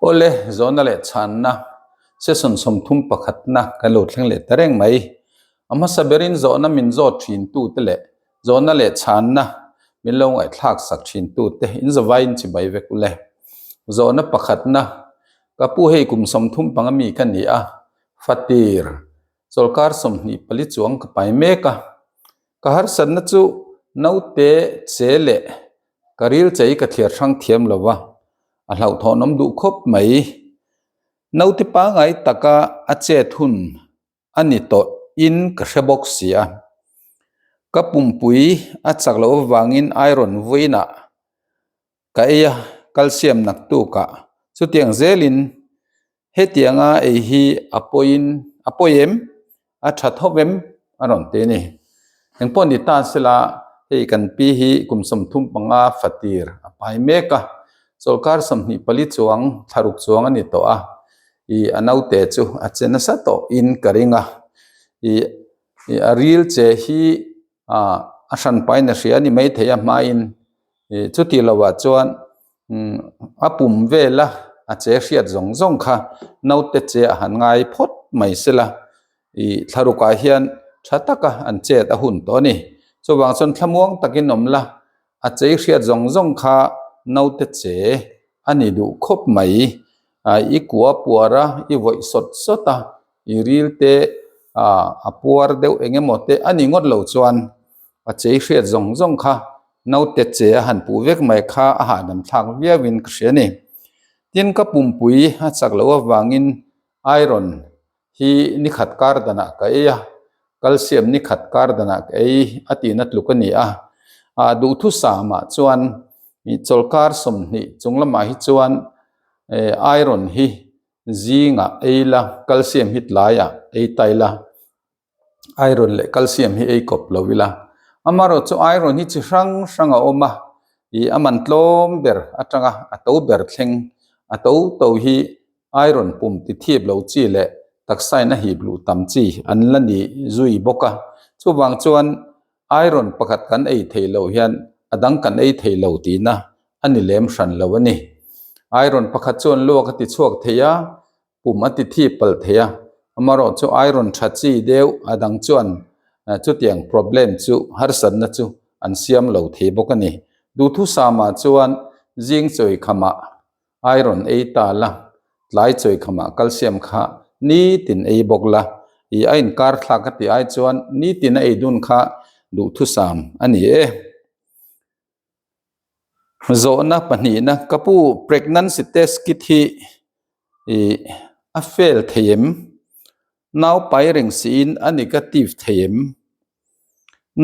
Awle, zawhna leh chhanna session 31 na kan lo thleng leh ta reng mai. A hmasa berin zawhna min zawt thin tute leh zawhna leh chhanna min lo ngaihthlak sak thin tute in zavaiin chibai vek ule. Zawhna pakhatna, Ka pu hei kum 35 mi ka ni a, fatir chawlkar 24 chuang ka pai mek a. Ka harsatna chu naute che leh ka ril chei ka thliar hrang thiam lo va, a hlauhthawnawm duh khawp mai. Naute pangai taka a chet hun a ni tawh in ka hre bawk si a. Ka pumpui a chak loh avangin iron vawiinah ka ei a, calcium naktukah chutiang zelin Hetianga ei hi a pawiin a pawi em? A tha tho em? A rawn ti a ni. Engpawh ni ta sela hei kan pi hi kum 35 fatir a pai mek a, chawlkar 24 chuang thlaruk chuang a ni tawh a, ih a naute chu a che nasa tawh in ka ring a, ih a ril che hi ah a hran pain a hria a ni maithei a hmain ih chuti lovah chuan umm a pum vela a che hriat zawng zawng kha naute che a han ngai phawt mai sela ih thlarukah hian tha taka an chet a hun tawh a ni chuvang chuan thlamuang takin awm la a chei hriat zawng zawng kha naute che a ni duh khawp mai ah i kua puar a i vawih sawt sawt a i ril te ah a puar deuh eng emaw te a ni ngawt lo chuan a chei hriat zawng zawng kha naute che a han puh vek mai kha a hahdam thlak viau in ka hria a ni. Tin ka pumpui a chak loh avangin iron hi ni khat kar danah ka ei a, calcium ni khat kar danah ka ei a tihna tluk a ni a. Ah duhthusam ah chuan ih chawlkar 20 chung lamah hi chuan eh iron hi zingah ei la calcium hi tlaiah ei ta ila iron leh calcium hi ei kawp lo ila amaherawh chu iron hi chi hrang hrang a awm a ih a man tlawm ber atanga a to ber thleng a to to hi iron pum ti thip lo chi leh taksa in a hip luh tam chi an la ni zui bawk a chuvang chuan iron pakhat kan ei thei loh hian a dang kan ei thei lo tihna a ni lem hran lo a ni. Iron pakhat chuan luak a ti chhuak thei a, pum a ti thi palh thei a, amaherawh chu iron tha chi deuh a dang chuan chutiang problem chu harsatna chu an siam lo thei bawk a ni. Duhthusama chuan zing chawi khamah Iron ei ta la, tlai chawi khamah calcium kha nitin ei bawk la, i a inkar thlak ka tih ai chuan nitin a ei dun kha duhthusam a ni e. Zawhna pahnihna, ka pu pregnancy test kit hi i a fail thei em? Nau pai reng siin a negative thei em?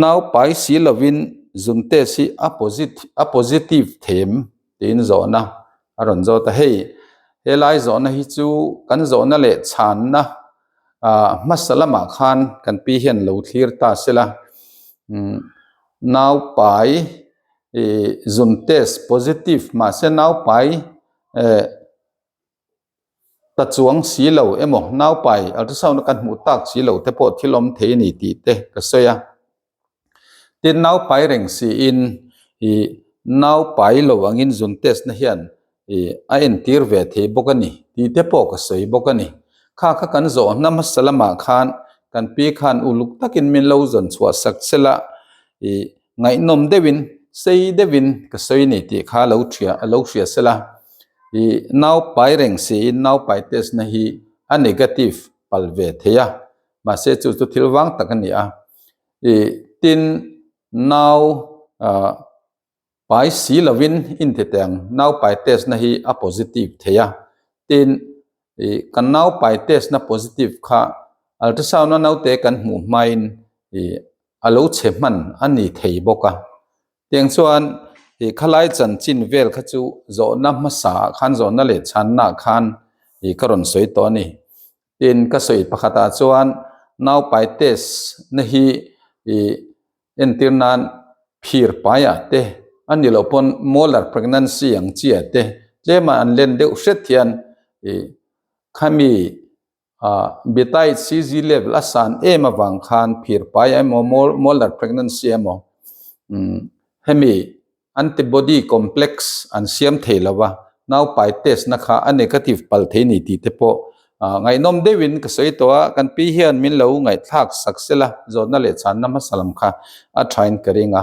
Nau pai si lovin zun test hi a a positive thei em? Tiin zawhna a rawn zawt a. Hei helai zawhna hi chu kan zawhna leh chhanna ah hmasa lamah khan kan pi hian lo thlir ta sela umm nau pai ih zun test positive mahse nau pai eh Ta chuang si lo emaw naupai ultrasound a kan hmuh tak si lo te pawh thil awm thei a ni tih te ka sawi a. Tin naupai reng siin ih naupai lo angin zun test na hian ih a entir ve thei bawk a ni tih te pawh ka sawi bawk a ni. Kha kha kan zawh hna hmasa lamah khan kan pi khan uluk takin min lo zawn chhuah sak sela ih Ngaihnawm deuhin, sei deuhin ka sawi ni tih kha lo thria a lo hria sela. Ih naupai reng siin naupai test na hi a negative pal ve thei a, mahse chu chu thil vang tak a ni a. Ih tin nau ah pai si lovin intiteng naupai test na hi a positive thei a, tin ih kan naupai test na positive kha ultrasound a naute kan hmuh hmain ih a lo chhe hman a ni thei bawk a. Tiang chuan ih khalai chanchin vel kha chu zawhna hmasa ah khan zawhna leh chhanna ah khan ih ka rawn sawi tawh a ni. Tin ka sawi pakhat ah chuan naupai test na hi ih entir nan phir pai ah te a ni loh pawn molar pregnancy ang chi ah te tlem a an len deuh hret hian ih khami Ah Beta HCG level a san em avang khan phir pai emaw molar pregnancy emaw umm hemi antibody complex an siam thei lo a, Naupai test na kha a negative palh thei ni tih te pawh ngaihnawm deuhin ka sawi tawh a, kan pi hian min lo ngaihthlak sak sela zawhna leh chhanna hmasa lam kha a thain ka ring a.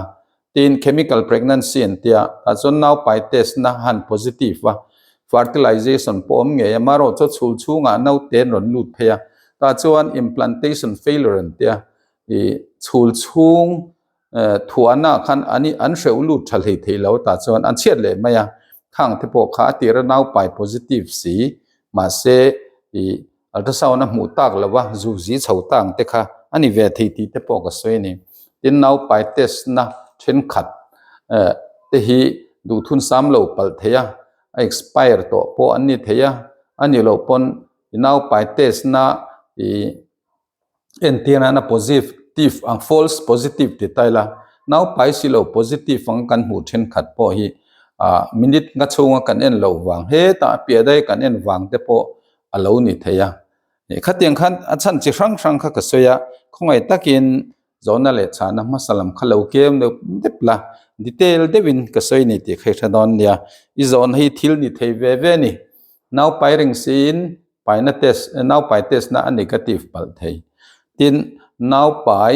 Tin, chemical pregnancy an tia, tah chuan naupai test na han positive a, fertilization pawh awm ngei a, marawh chu chhul chhungah naute an rawn lut phei a, tah chuan implantation failure an tia, ih chhul chhung Thuahna khan an an hreuh lut tha hlei thei lo tah chuan an chhiat leh mai a, khang te pawh kha a tira naupai positive si mahse ih ultrasound a hmuh tak lo a zu zi chho tang te kha a ni ve thei tih te pawh ka sawi a ni. Tin naupai test na thenkhat eh te hi duhthun sam lo palh thei a, a expire tawh pawh an ni thei a, a nih loh pawn naupai test na ih Entir nana positive ang false positive ti ta ila naupai si lo positive ang kan hmuh thenkhat pawh hi ah minute nga chhunga kan en loh vang hetah piah daih kan en vang te pawh a lo ni thei a khatiang khan a chhan chi hrang hrang kha ka sawi a khawngaih takin zawhna leh chhahna hmasa lam kha lo kem deuh dep la detail deuhin ka sawi ni tih kha i hre dawn nia i zawhna hi thil ni thei ve ve a ni naupai reng siin Paina test, naupai test na a negative palh thei. Tin, naupai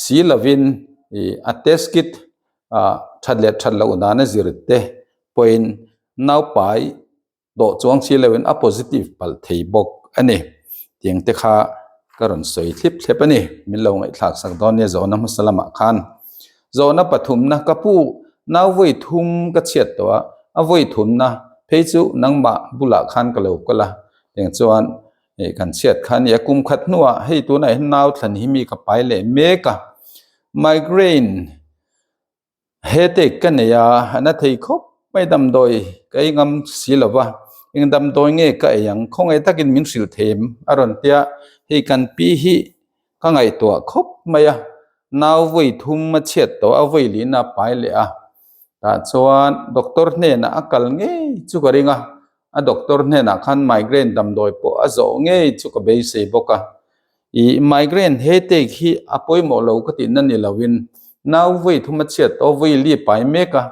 si lovin ih a test kit ah that leh that loh dan a zir te pawhin naupai tawh chuang si lovin a positive palh thei bawk a ni. Tiang te kha ka rawn sawi thlip thlep a ni. Min lo ngaihthlak sak dawn nia zawhna hmasa lamah khan. Zawhna pathumna ka pu nau vawi thum ka chhiat tawh a, a vawi thumna phei chu nangmah bulah khan ka lo kal a, tiang chuan ih kan chhiat kha a ni a, kum khat hnuah hei tunah hian nau thlan hi mi ka pai leh mek a, migraine headache ka nei a, a na thei khawp mai damdawi ka ei ngam si lo va, eng damdawi nge ka ei ang khawngaih takin min hrilh thei em a rawn tia, hei kan pi hi Ka ngaihtuah khawp mai a, nau vawi thum a chhiat tawh a vawi lihna a pai leh a, tah chuan doctor hnenah a kal ngei chu ka ring a, a doctor hnenah khan migraine damdawi pawh a zawh ngei chu ka beisei bawk a, ih migraine headache hi a pawimawh lo ka tihna ni loin nau vawi thum a chhiat tawh a vawi li pai mek a,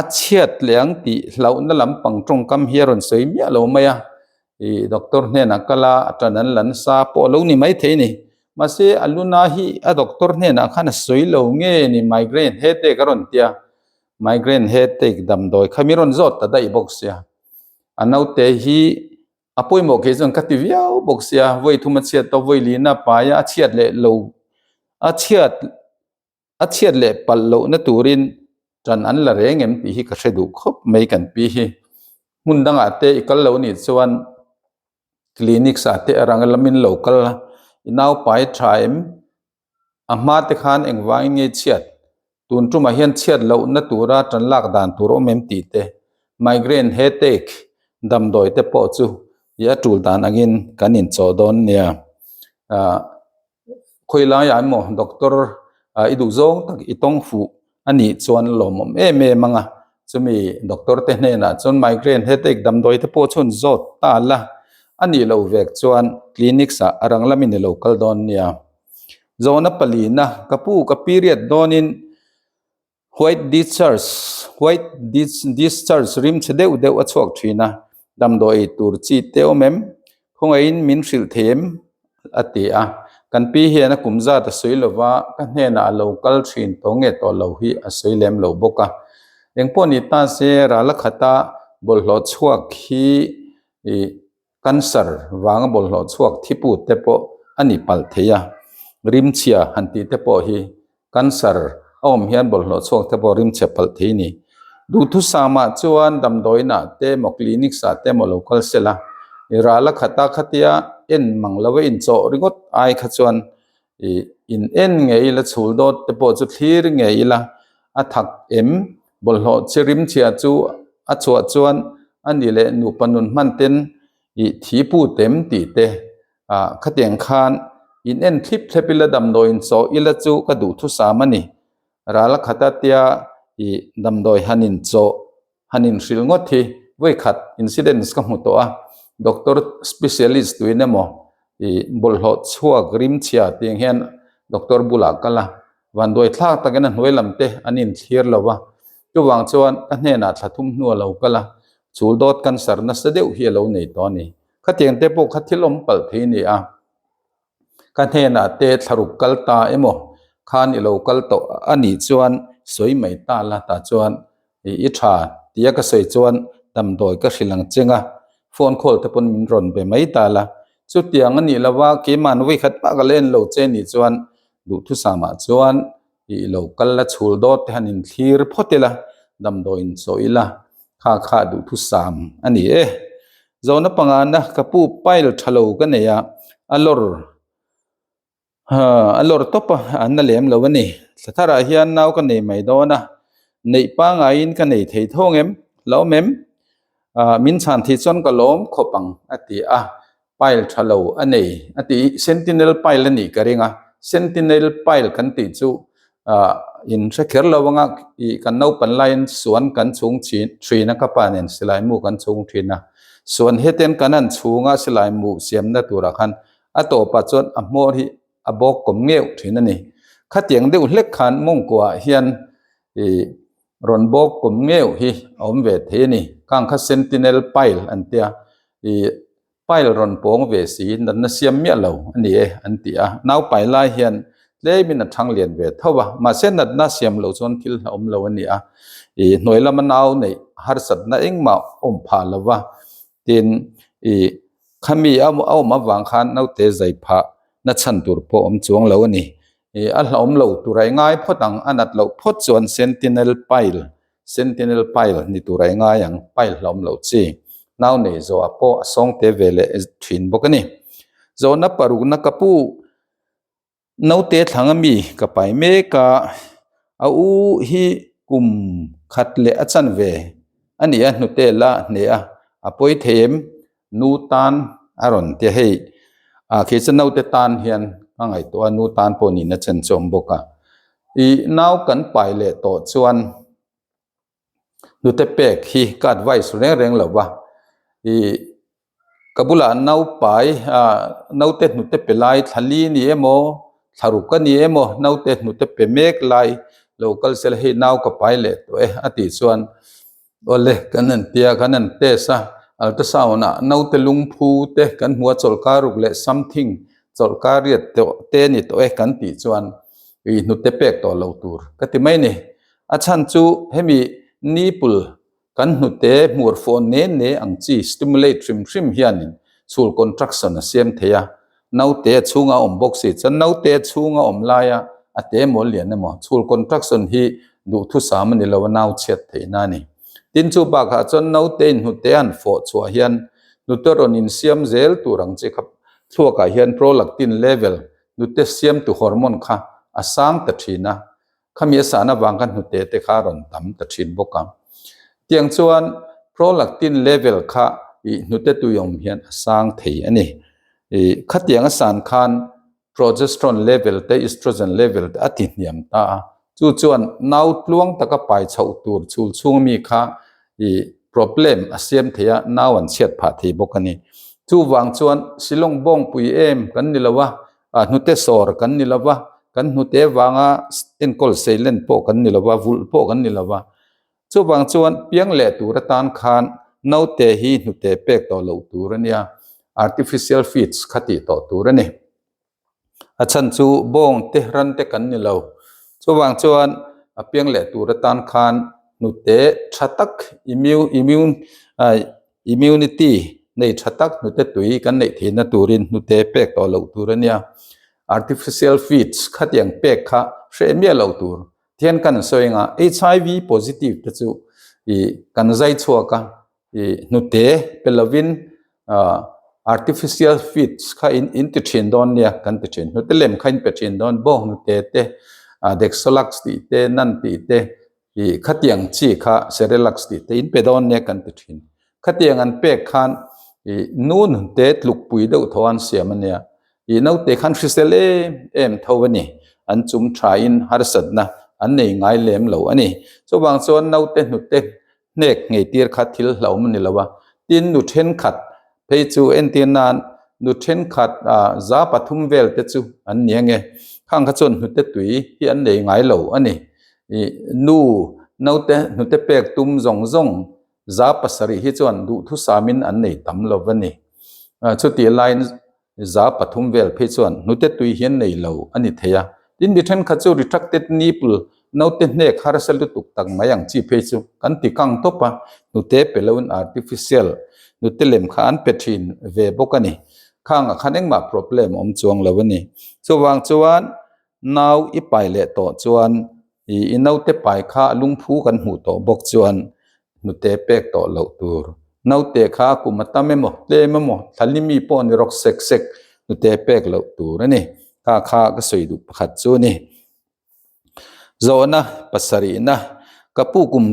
A chhiat leh ang tih hlauhna lampang tawngkam hi a rawn sawi miah lo mai a, ih doctor hnenah kal a, a tan an la nasa pawh a lo ni maithei a ni. Mahse a luna hi a doctor hnenah khan a sawi lo nge ni migraine headache a rawn ti a, migraine headache damdawi kha mi rawn zawt ta daih bawk sia. A naute hi a pawimawh kei chuan ka ti viau bawk sia, vawi thum a chhiat tawh vawi lina paia a chhiat leh lo a chhiat A chhiat leh palh lohna turin ṭan an la reng em tih hi ka hre duh khawp mai kan pi hi. Hmun dangah te i kal lo nih chuan clinics ah te a rang lamin lo kal a, i naupai ṭha em? A hma te khan engvangin nge chhiat? Tun ṭumah hian chhiat lohna tura ṭan lak dan tur awm em tih te, migraine headache damdawi te pawh chu i a ṭul dan angin kan inchawh dawn nia. Ahh. Khawi laiah emaw doctor i duh zawng tak i tawng fuh a nih chuan lawmawm em em ang a, chumi doctor te hnenah chuan migraine headache damdawi te pawh chhun zawt ta la, a nih loh vek chuan clinics ah a rang lamin i lo kal dawn nia. Zawhna palina ka pu ka period dawnin White discharge, White discharge rim chhe deuh deuh a chhuak thin a, damdawi ei tur chi te awm em? Khawngaihin min hrilh thei em? a ti a. Kan pi hian a kum zat a sawi lo va, ka hnenah a lo kal thin tawh nge tawh lo hi a sawi lem lo bawk a. Engpawh ni ta se, ral a khata bawlhhlawh chhuak hi ih Cancer vanga bawlhhlawh chhuak thiput te pawh a ni palh thei a, rimchhia han tih te pawh hi cancer a awm hian bawlhhlawh chhuak te pawh rimchhe palh thei a ni. Duhthusamah chuan damdawiinah te emaw clinics ah te emaw lo kal sela, i ral a khat a khatia en mang lo a inchawh ringawt ai kha chuan ih in en ngei ila chhul dawt te pawh chu thlir ngei ila a thak em bawlhhlawh chi rimchhia chu a chhuah chuan a ni leh nupa nun hman ten ih thi put em tih te ah khatiang khan in en thlip thlep ila damdawi in chaw ila chu ka duhthusam a ni ral a khat a tia ih damdawi han in chaw han inhrilh ngawt hi vawi khat incidents ka hmu tawh a, doctor specialist tuin emaw ih bawlhhlawh chhuak rimchhia tiang hian doctor bulah kal a, vanduai thlak takin a hnuai lam te an inthlir lo va, chuvang chuan ka hnenah thla thum hnu a lo kal a. Chul dawt cancer nasa deuh hi a lo nei tawh a ni. Khatiang te pawh kha thil awm palh thei a ni a. Ka hnenah te thlaruk kal ta emaw khan i lo kal tawh a nih chuan sawi mai ta la tah chuan i tha tia ka sawi chuan damdawi ka hrilh ang cheng a, phone call te pawn min rawn be mai ta la. Chutiang a nih lova keimahni vawikhat mah ka la en lo che nih chuan duhthusamah chuan i lo kal la chhul dawt te han inthlir phawt ila damdawi inchawh ila kha kha duhthusam a ni e. Zawhna pangana ka pu pile tha lo ka nei a, a lawr a lawr tawp a, an na lem lo a ni. Thla tharah hian nau ka nei mai dawn a, neih pangaiin ka nei thei tho ngem, hlauhawm em? Min chhan thih chuan ka lawm khawp ang a ti a. Pile tha lo a nei a ti sentinel pile a nih ka ring a sentinel pile kan tih chu ah in hre kher lo anga ih kan naupan laiin suan kan chhung thin thin a ka pa nen silai mu kan chhung thin a suan hetiang kan han chhung a silai mu siamna turah khan a tawpah chuan a hmawr hi a bawk kawm ngeuh thin a ni khatiang deuh hlek khan mawngkuaah hian ih rawn bawk kawm ngeuh hi a awm ve thei a ni khang kha sentinel pile an tia ih pile rawn pawng ve si natna siam miah lo a ni e an ti a naupai lai hian tlemin a thang lian ve tho a mahse natna siam loh chuan thil hlauhawm lo a ni a ih hnuai lama nau neih harsatna engmah awm phah lo va tin ih khami a awm avang khan naute zai phah na chhan tur pawh awm chuang lo a ni ih a hlauhawm lo tur a i ngai phawt ang a nat loh phawt chuan sentinel pile Sentinel pile ni tur a i ngai ang, pile hlauhawm loh chi. Nau nei zawhah pawh a sawng te ve leh thin bawk a ni. Zawhna parukna ka pu naute thlang ami ka pai mek a, a u hi kum khat leh a chan ve a ni a hnute la hneh a, a pawi thei em? Nu tan a rawn ti a hei, ah khi chu naute tan hian ka ngaihtuah a nu tan pawh nihna chen chu a awm bawk a. Ih nau kan pai leh tawh chuan hnute pek hi ka advice reng reng lo va, ih ka bulah nau pai ah naute hnute pe lai thla li ni emaw thla ruk a ni emaw naute hnute pe mek lai lo kal sela hei nau ka pai leh tawh e a tih chuan Awle kan han tia kan han test a, ultrasound ah naute lungphu te kan hmu a chawlhkar ruk leh something chawlhkar riat tawh te ni tawh e kan tih chuan ih hnute pek tawh lo tur ka ti mai ni. A chhan chu hemi nipple kan hnute hmur fawh ne ne ang chi stimulate hrim hrim hianin chhul contraction a siam thei a, Naute a chhunga a awm bawk si chuan naute a chhunga awm laia a te emaw lian emaw chhul contraction hi duhthusam a ni lo a nau chhiat theihna a ni. Tin chu bakah chuan naute in hnute an fawh chhuah hian hnute rawn insiam zel tur ang chi kha thluakah hian prolactin level hnute siamtu hormone kha a sang ta thin a, Khami a sahna vang khan hnute te kha a rawn tam ta thin bawk a. Tiang chuan prolactin level kha ih hnute tui awm hian a sang thei a ni. Ih khatiang a san khan progesterone level te estrogen level te a ti hniam ta a. Chu chuan nau tluang taka pai chhoh tur chhul chhung ami kha ih problem a siam thei a, nau an chhiat phah thei bawk a ni. Chuvang chuan Shillong bawngpui em kan ni lo a, A hnute sawr kan ni lova, kan hnute vanga enkawl seilen pawh kan ni lova, vulh pawh kan ni lova. Chuvang chuan piang leh tur atan khan naute hi hnute pek tawh loh tur a nia, artificial feeds kha tih tawh tur a ni. A chhan chu bawng te ran te kan ni lo. Chuvang chuan a piang leh tur atan khan hnute tha tak immune Immunity nei tha tak hnute tui kan neih theihna turin hnute pek tawh loh tur a nia. Artificial feeds khatiang pek kha hreh miah loh tur. Tihian kan sawi anga HIV positive te chu ih kan zai chhuak a, ih hnute pe lovin ah artificial feeds kha in in ti thin dawn nia kan ti thin. Hnute lem kha in pe thin dawn bawng hnute te ah Dexolax tih te nan tih te Ih khatiang chi kha Cerelac tih te in pe dawn nia kan ti thin. Khatiang an pek khan ih nu nunte tlukpui deuh tho an siam a nia. Ih naute khan hrisel em em tho a ni. An chum tha in harsatna an nei ngai lem lo a ni. Chuvang chuan naute hnute hnek ngei tir kha thil hlauhawm a ni lo a. Tin nu thenkhat phei chu entir nan nu thenkhat ah za pathum vel te chu an ni ange. Khang kha chuan hnute tui hi an nei ngai lo a ni. Ih nu naute hnute pek tum zawng zawng 7% hi chuan duhthusamin an nei tam lo a ni. Chutih laiin 3% vel phei chuan hnute tui hi an nei lo a ni thei a. Tin, mi thenkhat chu retracted nipple, naute hnek harsa lutuk tak mai ang chi phei chu kan ti kang tawp a, hnute pe loin artificial hnute lem kha an pe thin ve bawk a ni. Khangah khan engmah problem awm chuang lo a ni. Chuvang chuan nau i pai leh tawh chuan i naute pai kha lungphu kan hmuh tawh bawk chuan hnute pek tawh loh tur. Naute kha kum a tam emaw, tlem emaw, thlali mi pawh ni rawk sek sek hnute pek loh tur a ni. Kha kha ka sawi duh pakhat chu a ni. Zawhna pasarihna, Ka pu kum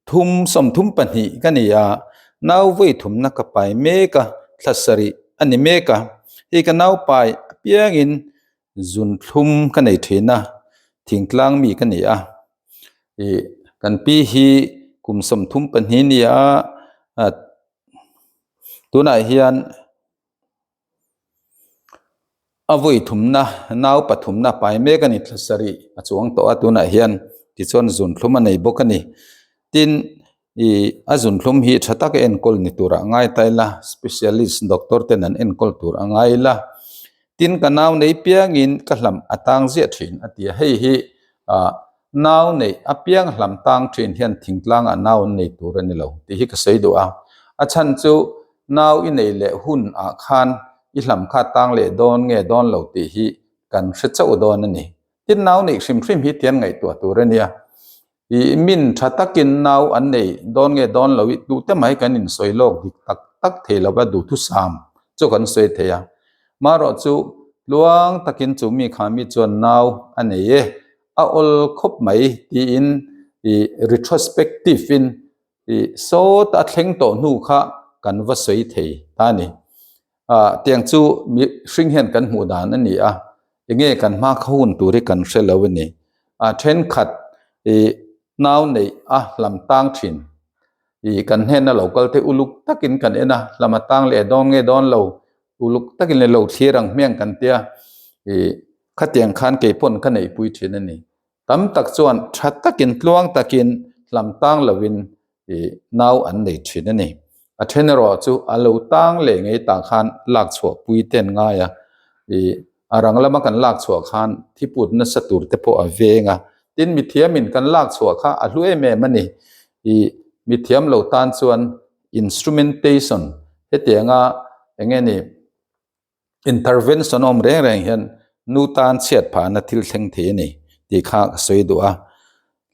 thum 32 ka ni a, nau vawi thumna ka pai mek a, thla sarih a ni mek a. Hei ka nau pai apiangin zunthlum ka nei thin a, thingtlang mi ka ni a. Ih kan pi hi kum 32 ni a, tunah hian A vawi thumna nau pathumna pai mek a ni thla sarih a chuang tawh a tunah hian tichuan zunthlum a nei bawk a ni tin ih a zunthlum hi tha taka enkawl ni tur ah ngai ta ila specialist doctor ten an enkawl tur a ngai ila tin ka nau nei piangin ka hlam a tang ziah thin a ti a hei hi ah nau neih apiang hlam tang thin hian thingtlang ah nau an nei tur a ni lo tih hi ka sawi duh a a chhan chu Nau i nei leh hun ah khan i hlam kha tang leh dawn nge dawn lo tih hi kan hre chauh dawn a ni. Tin nau neih hrim hrim hi tian ngaihtuah tur a nia. I min tha takin nau an nei dawn nge dawn lo i duhte mai kan insawi lawk dik tak tak thei lova duhthusam chu kan sawi thei a. Marawh chu tluang takin chu mi kha mi chuan nau a nei e, a awl khawp mai tiin i retrospective in Ih sawt a thleng tawh hnu kha kan va sawi thei ta a ni. Ah tiang chu mi hring hian kan hmuh dan a ni a, enge kan hma kha hun tur hi kan hre lo a ni. Ah thenkhat ih nau neih a hlam tang thin ih kan hnena lo kal te uluk takin kan en a, hlam a tang leh dawn nge dawn lo uluk takin leh lo thlir ang hmiang kan tia ih khatiang khan keipawn ka neihpui thin a ni. Tam tak chuan tha takin tluang takin hlam tang loin ih nau an nei thin a ni. A then erawh chu a lo tang leh ngei tah khan lak chhuah pui ten ngai a, ih a rang lama kan lak chhuah khan thiput nasa tur te pawh a veng a. Tin mithiamin kan lak chhuah kha a hlu em em a ni. Ih mithiam lo tan chuan instrumentation hetianga eng nge ni Intervention awm reng reng hian nu tan chhiat phahna thil thleng thei a ni tih kha ka sawi duh a.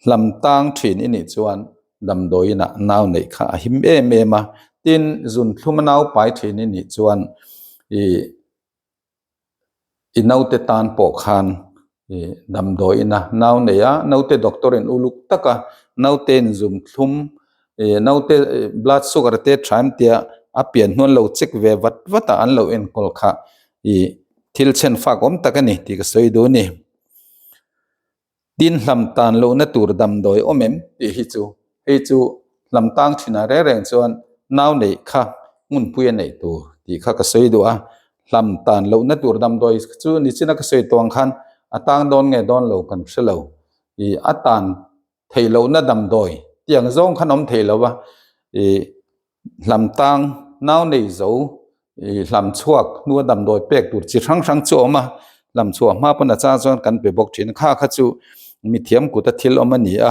Hlam tang thin i nih chuan damdawiin ah nau neih kha a him em em a. Tin, zunthlum a nau pai thin i nih chuan ih i naute tan pawh khan ih damdawiin a nau neih a, naute doctor in uluk tak a naute in zunthlum Ih naute blood sugar te tha em tia a pian hnuan lo check ve vat vat a an lo enkawl kha ih thil chhen fak awm tak a ni tih ka sawi duh a ni. Tin hlam tan lohna tur damdawi awm em tih hi chu hei chu hlam tang thinah reng reng chuan nau neih kha hmunpui a neih tur tih kha ka sawi duh a, hlam tan lohna tur damdawi chu nichina ka sawi tawng khan a tang dawn nge dawn lo kan hre lo ih a tan theih lohna damdawi tiang zawng khan awm thei lo a, ih hlam tang nau nei zo ih hlam chhuak hnua damdawi pek tur chi hrang hrang chu a awm a, hlam chhuah hma pawn a chang chuan kan pe bawk thin a, kha kha chu mithiam kuta thil awm a ni a,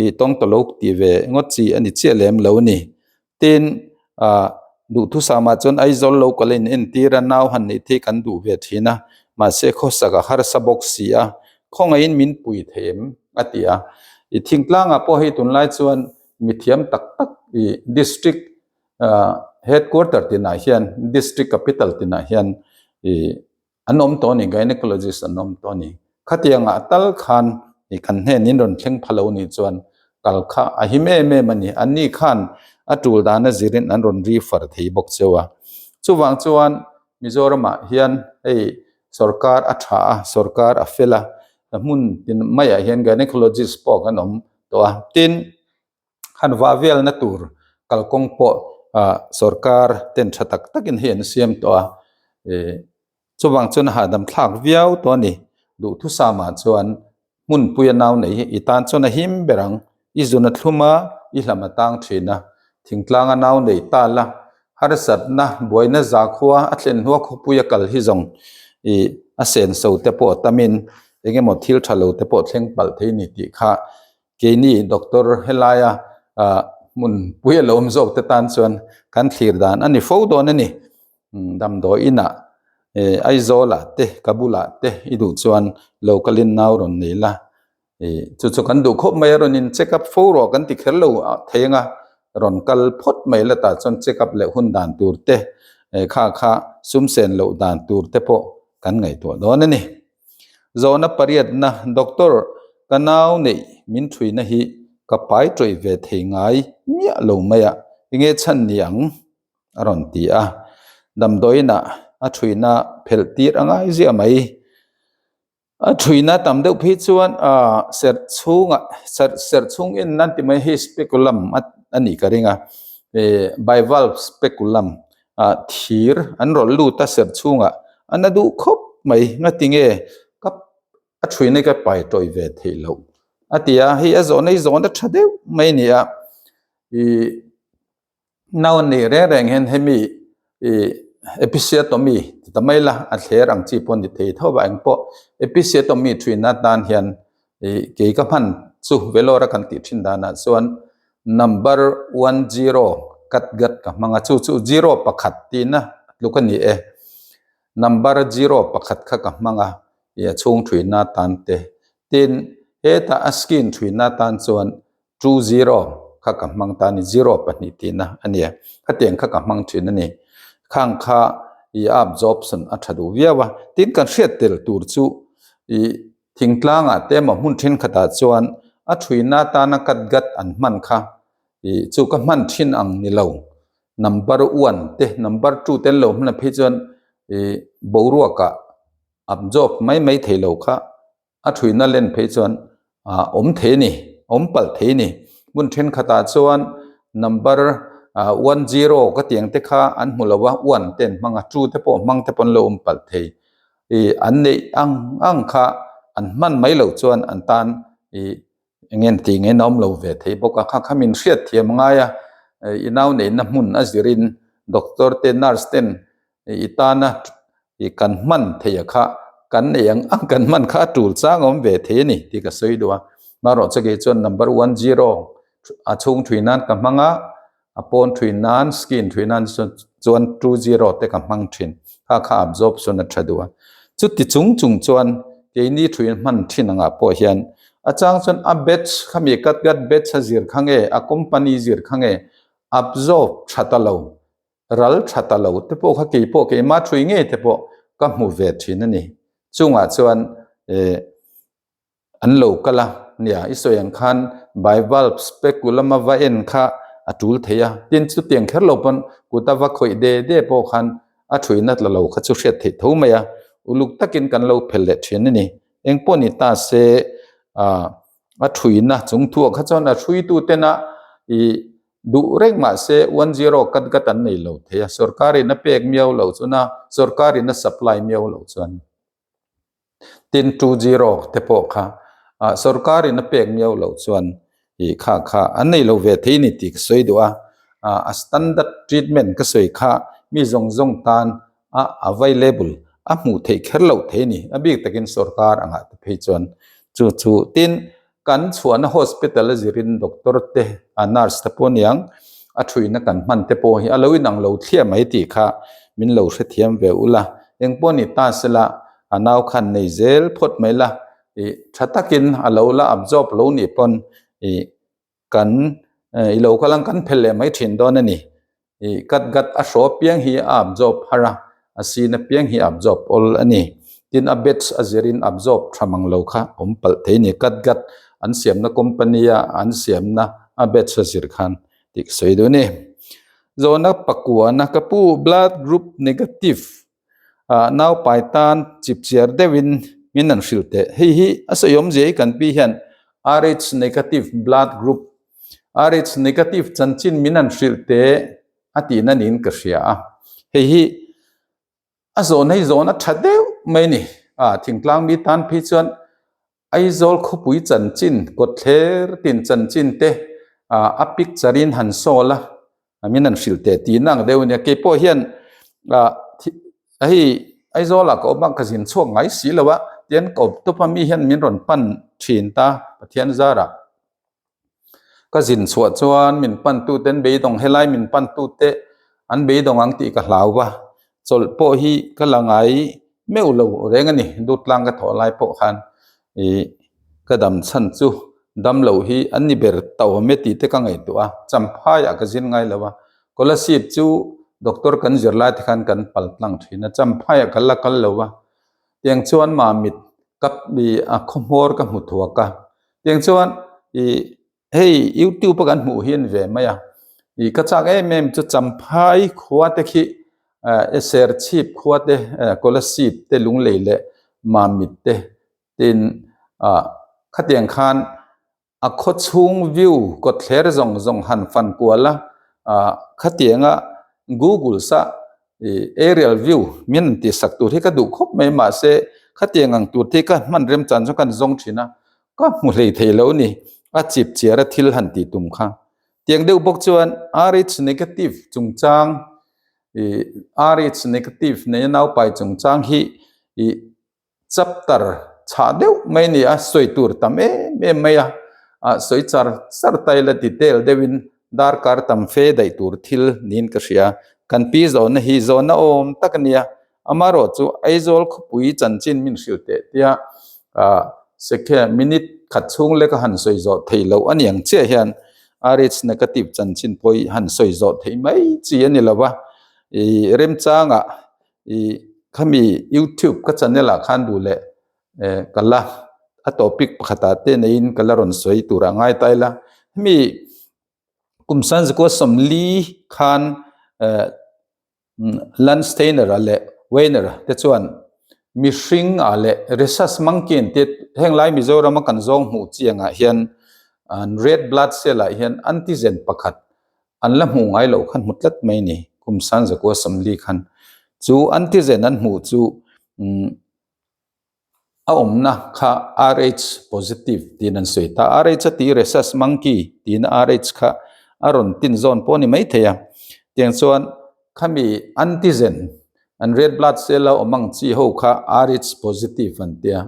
ih tawngtawlo tih ve ngawt chi a ni chiah lem lo a ni. Tin, ah duhthusam ah chuan Aizawl local a in entir a, nau han neih te hi kan duh ve thin a, mahse khawsak a harsa bawk si a, khawngaihin min pui thei em a ti a. I thingtlangah pawh hei tunlai chuan mithiam tak tak i district ah headquarter tinah hian district capital tinah hian i An awm tawh a ni, gynecologist an awm tawh a ni. Khatiangah tal khan i kan hnen in rawn thleng pha lo nih chuan kal kha a him em em a ni. Anni khan a tul dan a zirin an rawn refer thei bawk cheu a. Chuvang chuan Mizoramah hian hei sorkar a tha a, sorkar a fel a, hmun tin maiah hian gynecologist pawh kan awm tawh a. Tin, han vah velna tur kalkawng pawh ah sorkar ten tha tak takin hei an siam tawh a ih chuvang chuan a hahdam thlak viau tawh a ni duhthusam ah chuan hmunpui a nau nei hi i tan chuan a him ber ang i zun a thlum a i hlam a tang thin a. Thingtlanga nau nei ta la, harsatna, buaina zakhua a thlen hnua khawpui a kal hi zawng ih a senso te pawh a tamin eng emaw thil tha lo te pawh thleng palh thei ni tih kha keini doctor helaia ah hmun pui a lo awm zawk te tan chuan kan thlir dan a ni fo dawn a ni. Damdawi inah eh Aizawl ah te ka bulah te i duh chuan lo kalin nau rawn nei la Ih chu chu kan duh khawp mai a rawn in check up fo rawh kan ti kher lo thei anga rawn kal phawt mai la tah chuan check up leh hun dan tur te eh kha kha sum sen loh dan tur te pawh kan ngaihtuah dawn a ni. Zawhna pariatna doctor ka nau neih min thuina hi ka pai tawih ve thei ngai miah lo mai a enge chhan ni ang a rawn ti a damdawiinah a thuina phelh tir a ngai ziah mai. A thuina tam deuh phei chuan ah serh chhungah serh serh chhung en nan ti mai hei speculum a a nih ka ring a eh bivalve speculum ah thir an rawlh lut a serh chhungah a na duh khawp mai ngatinge ka a thuina hi ka pai tawih ve theih loh a ti a hei a zawhna hi zawhna tha deuh mai a ni a ih. Nau nei reng reng hian hemi ih episiotomy ti ta mai la a thler ang chi pawh a ni thei tho va engpawh episiotomy thin atan hian ih kei ka hman chu Vellore a kan tih thin danah chuan number one zero kat gat ka hmang a chu chu zero pakhat tihna tluk a ni e number zero pakhat kha ka hmang a ih a chhung thin atan te tin hetah a skin thin atan chuan 20 kha ka hmang ta a ni, zero pahnih tihna a nia, khatiang kha ka hmang thin a ni. Khang kha i absorption a tha duh viau a, tin kan hriat tel tur chu i thingtlangah te emaw hmun thenkhatah chuan a thuina atana kat gat an hman kha i chu ka hman thin ang ni lo, number one te number two te an lo hman phei chuan i boruakah absorb mai mai thei lo kha. A thuina len phei chuan ah awm thei a ni, awm palh thei a ni. Hmun thenkhatah chuan number ah one zero ka tih ang te kha an hmu lo a, one te an hmang a, two te pawh hmang te pawh an lo awm palh thei. Ih an neih ang ang kha an hman mai loh chuan an tan ih eng nge an tih ngei in a awm lo ve thei bawk a, kha kha min hriat thiam a ngai a, i nau neihna hmun a zirin doctor te nurse ten i tana i kan hman theih a kha kan nei ang ang kan hman kha a tul chang a awm ve thei a ni tih ka sawi duh a marawh chu kei chuan number one zero a chhung thui nan ka hmang a a pawn thui nan skin thui nan chuan 20 te ka hmang thin kha kha absorption a tha duh a chuti chung chung chuan keini thui hman thin angah pawh hian a chang chuan a batch khami kat kat batch a zir kha nge a company zir kha nge absorb tha ta lo Ral tha ta lo te pawh kha kei pawh keimah thui ngei te pawh ka hmu ve thin a ni. Chungah chuan eh an lo kal a, nia i sawi ang khan bivalve speculum a va en kha a tul thei a, tin chutiang kher lo pawn kut a va khawih de de pawh khan a thuina tla lo kha chu hriat theih tho mai a, uluk takin kan lo phel leh thin a ni. Engpawh ni ta se ah a thuina chung thuah kha chuan a hruitu tena ih Duh reng mah se 10 kat kat an nei lo thei a, sorkarin a pek miau lo chuan a, sorkarin a supply miau lo chuan tin 20 te pawh kha ah sorkarin a pek miau lo chuan ih kha kha an nei lo ve thei ni tih ka sawi duh a, ah a standard treatment ka sawi kha mi zawng zawng tan a available a hmuh theih kher loh thei ni, a bik takin sorkar angah te phei chuan chu chu tin Kan chhuahna hospital a zirin doctor te a nurse te pawh aniang a thuina kan hman te pawh hi a lo inang lo thliah mai tih kha min lo hrethiam ve ula engpawh ni ta sela a nau khan nei zel phawt mai la ih tha takin a lo la absorb lo nih pawn ih kan i lo kal ang kan phel leh mai thin dawn a ni. Ih kat gat a hraw piang hi a absorb har a, a sin apiang hi a absorb awl a ni. Tin a batch a zirin absorb tha mang lo kha awm palh thei a ni. Kat gat an siamna company a an siamna a batch a zir khan tih ka sawi duh a ni. Zawhna pakuana ka pu blood group negative ah naupai tan chipchiar deuhin min an hrilh teh. Hei hi a sawi awmzia hi kan pi hian Rh negative blood group Rh negative chanchin min an hrilh teh a tihna niin ka hria a. Hei hi a zawn hei zawn a tha deuh mai a ni. Ah thingtlang mi tan phei chuan Aizawl khawpui chanchin kawtthler tin chanchin te ah a picture in han sawl a. Min an hrilh teh tih na ang deuh a nia. Keipawh hian ah hei Aizawl ah ka awm a, ka zin chhuak ngai si lo a, tian ka awm tawp a, mi hian min rawn pan thin ta Pathian zarah. Ka zin chhuah chuan min pan tu te an beidawng helai min pan tu te an beidawng ang tih ka hlau va, chawlh pawh hi ka la ngai meuh lo reng a ni. Dutlang ka thawh lai pawh khan ih ka dam chhan chu dam loh hi an ni ber tauh awm e tih te ka ngaihtuah a, Champhai ah ka zin ngai lo a, Kolasib chu doctor kan zir lai te khan kan pal tlang thin a, Champhai ah ka la kal lo a, tiang chuan Mamit ka ih a khawhmawr ka hmu thuak a, tiang chuan ih hei youtube a kan hmuh hi a ni ve mai a ih ka chak em em chu champhai khua te khi eh serchhip khua te eh kolasib te lunglei leh mamit te tin ah khatiang khan a khaw chhung view kawtthler zawng zawng han fan kual a ah khatianga google sa ih aerial view min an tih sak tur hi ka duh khawp mai mahse khatiang ang tur te hi ka hman rem chan chu ka han zawng thin a ka hmu hlei thei lo a ni a chip chiar a thil han tih tum kha tiang deuh bawk chuan rh negative chungchang ih rh negative nei a naupai chungchang hi ih chapter chhah deuh mai a ni a sawi tur tam em em mai a ah sawi char char ta ila detail deuhin darkar tam fe daih tur thil niin ka hria kan pi zawhna hi zawhna awm tak a nia amaherawh chu Aizawl khawpui chanchin min hrilh teh tia ah second minute khat chhung leka han sawi zawh theih loh a ni ang chiah hian rh negative chanchin pawh hi han sawi zawh theih mai chi a ni lo va ih remchangah ih khami youtube ka channel ah khan duh leh eh ka la a topic pakhatah te neiin ka la rawn sawi tur a ngai ta ila hemi kum sanzikua sawmli khan eh Landsteiner-a leh Weiner-a te chuan mihring ah leh rhesus monkey an tia heng lai Mizoram a kan zawng hmuh chiangah hian an red blood cell ah hian antigen pakhat an la hmuh ngai loh khan hmu tlat mai a ni kum sanzakua sawmli khan chu antigen an hmuh chu umm a awmna kha rh positive tiin an sawi ta rh a tih rhesus monkey tiin rh kha a rawn tin zawn pawh a ni maithei a tiang chuan khami antigen an red blood cell a awm ang chi ho kha rh positive an tia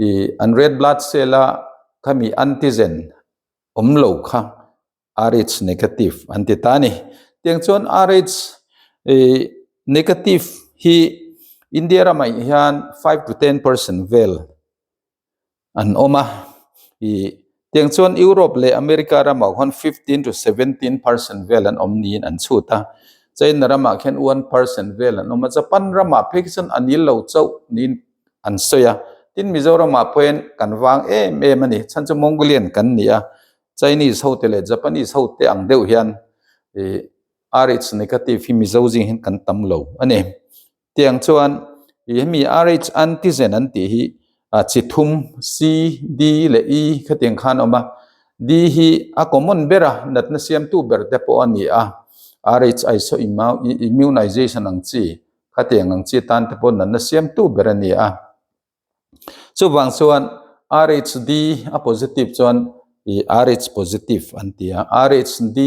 ih an red blood cell a khami antigen awm lo kha. Rh negative an ti ta a ni. Tiang chuan Rh negative hi India ramah hian 5 to 10% vel an awm a. Ih tiang chuan Europe leh America ramah khuan 15 to 17% vel an awm niin an chhut a. China ramah khian 1% vel an awm a. Japan ramah phei khi chuan a nil lo chauh niin an sawi a. Tin Mizoramah pawhin kan vang em em a ni. Chhan chu Mongolian kan ni a. Chinese ho te leh Japanese ho te ang deuh hian ih rh negative hi Mizo zing hian kan tam lo a ni. Tiang chuan ih hemi rh antigen an tih hi ah chi thum C, D leh E khatiang khan a awm a. D hi a common ber a, natna siamtu ber te pawh a ni a. Rh isoimmunization ang chi khatiang ang chi tan te pawh natna siamtu ber a ni a. Chuvang chuan RHD a positive chuan ih RH positive an ti a, RHD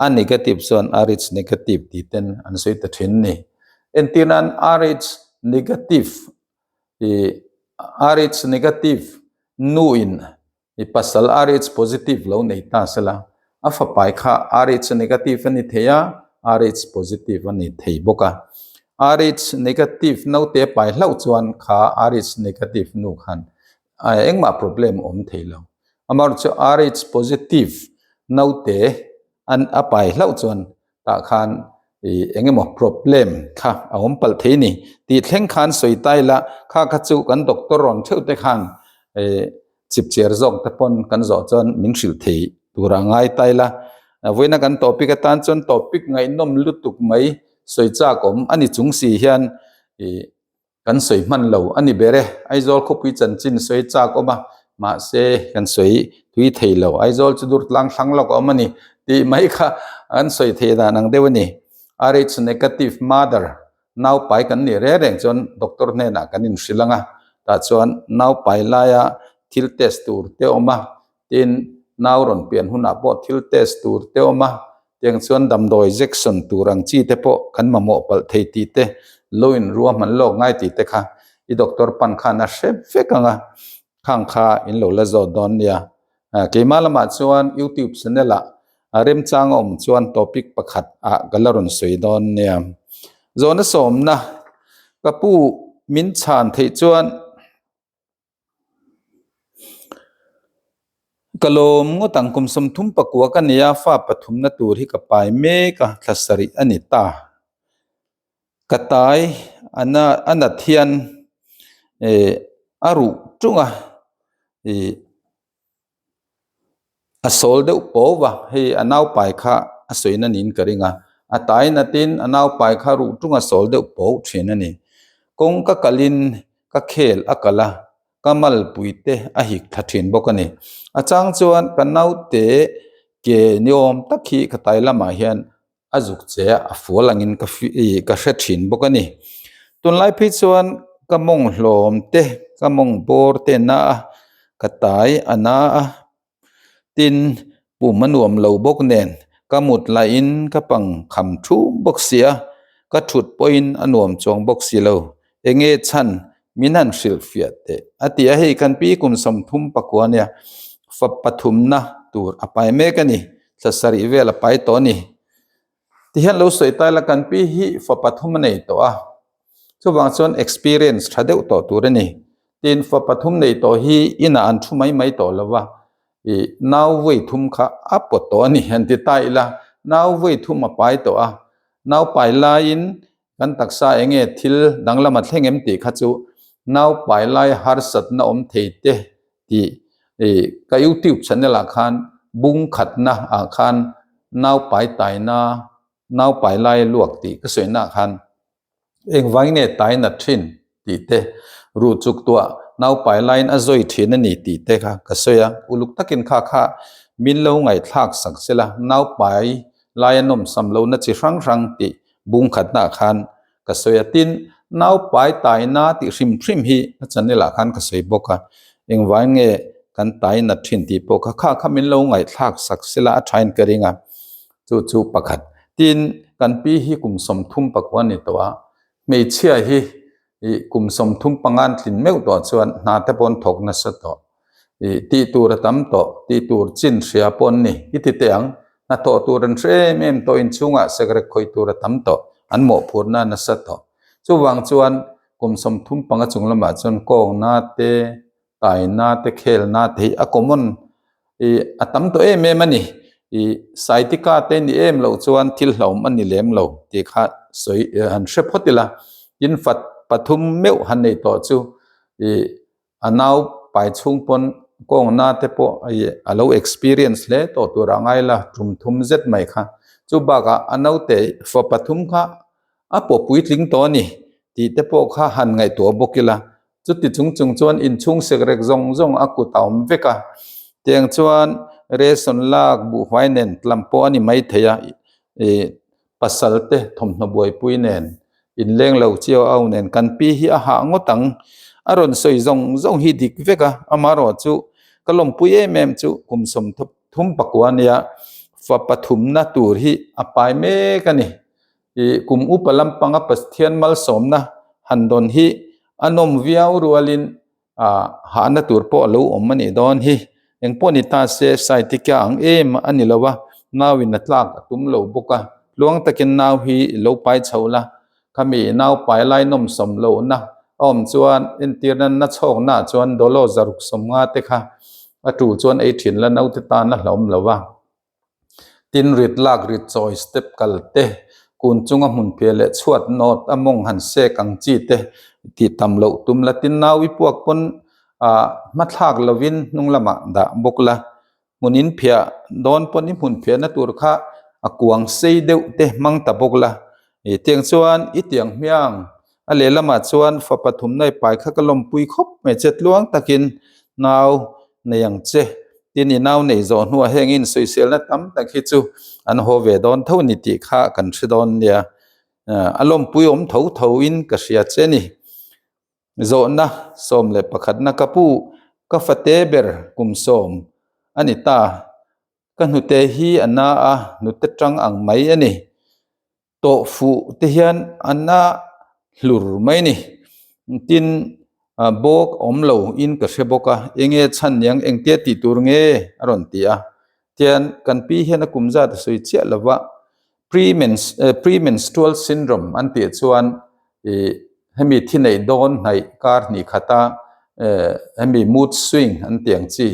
a negative chuan RH negative tih ten an sawi ta thin a ni. Entir nan RH negative ih RH negative nu in I pasal Rh positive lo nei ta sela, a fapai kha Rh negative a ni thei a, Rh positive a ni thei bawk a. Rh negative naute pai hlauh chuan kha Rh negative nu khan engmah problem a awm thei lo. Amaherawhchu Rh positive naute an a pai hlauh chuan tah khan ih eng emaw problem kha a awm palh thei a ni tih thleng khan sawi ta ila kha kha chu kan doctor rawn theuh te khan ih chip chiar zawk te pawn kan zawh chuan min hrilh thei tur a ngai ta ila vawiina kan topic atan chuan topic ngaihnawm lutuk mai sawi chak awm a ni chung si hian ih. Kan sawi hman lo a ni ber e. Aizawl khawpui chanchin sawi chak awm a, mahse kan sawi tui thei lo. Aizawl chu dur tlang thlang lawk a awm a ni tih mai kha an sawi thei dan ang deuh a ni. Rh negative mother naupai kan nih reng reng chuan doctor hnenah kan inhrilh ang a, tah chuan naupai laia thil test tur te awm a, tin nau rawn pian hunah pawh thil test tur te awm a. Tiang chuan damdawi jection tur ang chi te pawh kan mamawh palh thei tih te, lo inruahman lawk ngai tih te kha i doctor pan khan a hre vek ang a, khang kha in lo la zawt dawn nia. Keimah lamah chuan YouTube channel ah a remchang a awm chuan topic pakhat ah ka la rawn sawi dawn nia. Zawhna sawmna ka pu min chhan theih chuan Ka lawm ngawt ang kum 34 ka nia fa pathumna tur hi ka pai mek a thla sarih a ni ta. Ka tai a na a nat hian eh a ruh tung a ih A sawl deuh pawh va, hei a naupai kha a sawi na niin ka ring a, a tai natin a naupai kha ruh tung a sawl deuh pawh thin a ni. Kawng ka kalin ka khel a kal a, ka malpui te a hik thla thin bawk a ni. A chang chuan ka naute ke ni awm tak hi ka tai lamah hian a zuk che a, a fual angin ka ka hre thin bawk a ni. Tunlai phei chuan ka mawng hlawm te, ka mawng bawr te na a, ka tai a na a, tin pum a nuam lo bawk nen ka mut laiin ka pang kham thum bawk si a, ka thut pawhin a nuam chuang bawk si lo. Enge chhan min han hrilh fiah teh a ti a, hei kan pi kum 39 nia fa pathumna tur a pai mek a ni, thla sarih vel a pai tawh a ni. Tihian lo sawi ta ila kan pi hi fa pathum a nei tawh a, chuvang chuan experience tha deuh tawh tur a ni. Tin fa pathum nei tawh hi inah an thu mai mai tawh lo va, ih nau vawi thum kha a pawt tawh a ni han ti ta ila, nau vawi thum a pai tawh a, nau pai laiin Kan taksa enge thil danglam a thleng em tih kha chu nau pai lai harsatna awm thei te tih ih ka youtube channel ah khan bung khatna ah khan nau pai taina nau pai lai luak tih ka sawi na ah khan engvangin nge tai nat thin tih te ruh chuk tuah nau pai laiin a zawi thin a ni tih te kha ka sawi a uluk takin kha kha min lo ngaihthlak sak sela nau pai lai a nawmsam lohna chi hrang hrang tih bung khatna ah khan ka sawi a tin nau pai taina tih hrim hrim hi a channel ah khan ka sawi bawk a engvai nge kan tai nat thin tih pawh kha kha kha min lo ngaihthlak sak sela a thain ka ring a chu chu pakhat tin kan pi hi kum 34 a ni tawh a hmeichhia hi ih kum 35 an tlin meuh tawh chuan hna te pawh an thawk nasa tawh ih tih tur a tam tawh tih tur chin hria pawh an ni i ti teh ang hnathawh tur an hre em em tawh inchhungah sekrek khawih tur a tam tawh an mawhphurhna a nasa tawh chuvang chuan kum 35 chung lamah chuan kawngna te taina te khelna te hi a common ih a tam tawh em em a ni ih saitika te ni em loh chuan thil hlauhawm a ni lem lo tih kha sawi han hre phawt ila tin fat pathum meuh han nei tawh chu ih a nau pai chhung pawn kawngna te pawh ih a lo experience hle tawh tur a ngai la tum thum zet mai kha chu bakah a naute fa pathum kha a pawh puitling tawh a ni tih te pawh kha han ngaihtuah bawk ila. Chuti chung chung chuan inchhung sekrek zawng zawng a kut a awm vek a, tiang chuan ration lak buhfai nen tlam pawh a ni mai thei a, ih pasal te thawmhnaw buaipui nen inleng lo chiau au nen kan pi hi a hah ngawt ang. A rawn sawi zawng zawng hi dik vek a, amaherawh chu ka lawmpui em em chu kum 34 nia fa pathumna tur hi a pai mek a ni. Ih kum upa lampanga Pathian malsawmna han dawn hi a nawm viau rualin ah hahna tur pawh a lo awm a nih dawn hi. Engpawh ni ta se Saitika ang em a ni lo a, nauin a tlak a tum lo bawk a, tluang takin nau hi i lo pai chho la, khami nau pai lai nawmsawm lohna a awm chuan entirna na chhawknaah chuan Dolo 650 te kha a tul chuan ei thin la naute tan a hlauhawm lo a. Tin rit lak rit chawi step kal te, kun chunga hmun piah leh chhuat nawt a mawng han sek ang chi te tih tam loh tum la. Tin nau i puak pawn ah hmathlak lovin hnung lamah dah bawk la. Hmun in phiah dawn pawn i hmun phiahna tur kha a kuang sei deuh te hmang ta bawk la. Ih tiang chuan i tiang hmiang A lehlamah chuan fa pathumna i pai kha ka lawmpui khawp mai che tluang takin nau nei ang che. Tin i nau nei zawh hnuah heng insawiselna tam tak hi chu an haw ve dawn tho ni tih kha kan hre dawn nia. A lawmpui awm tho tho in ka hria che ni. Zawhna 11 na ka pu ka fate ber kum 10 a ni ta. Ka hnute hi a na a, hnute tang ang mai a ni. Tawh fuh te hian a na hlur mai a ni. Tin, bawk awm lo in ka hre bawk a, enge chhan niang engtia tih tur nge a rawn ti a. Tian kan pi hian a kum zat a sawi chiah lo va, Premenstrual syndrome an tih chuan ih hemi thi neih dawn hnaih kar hnih khata hemi mood swing an tih ang chi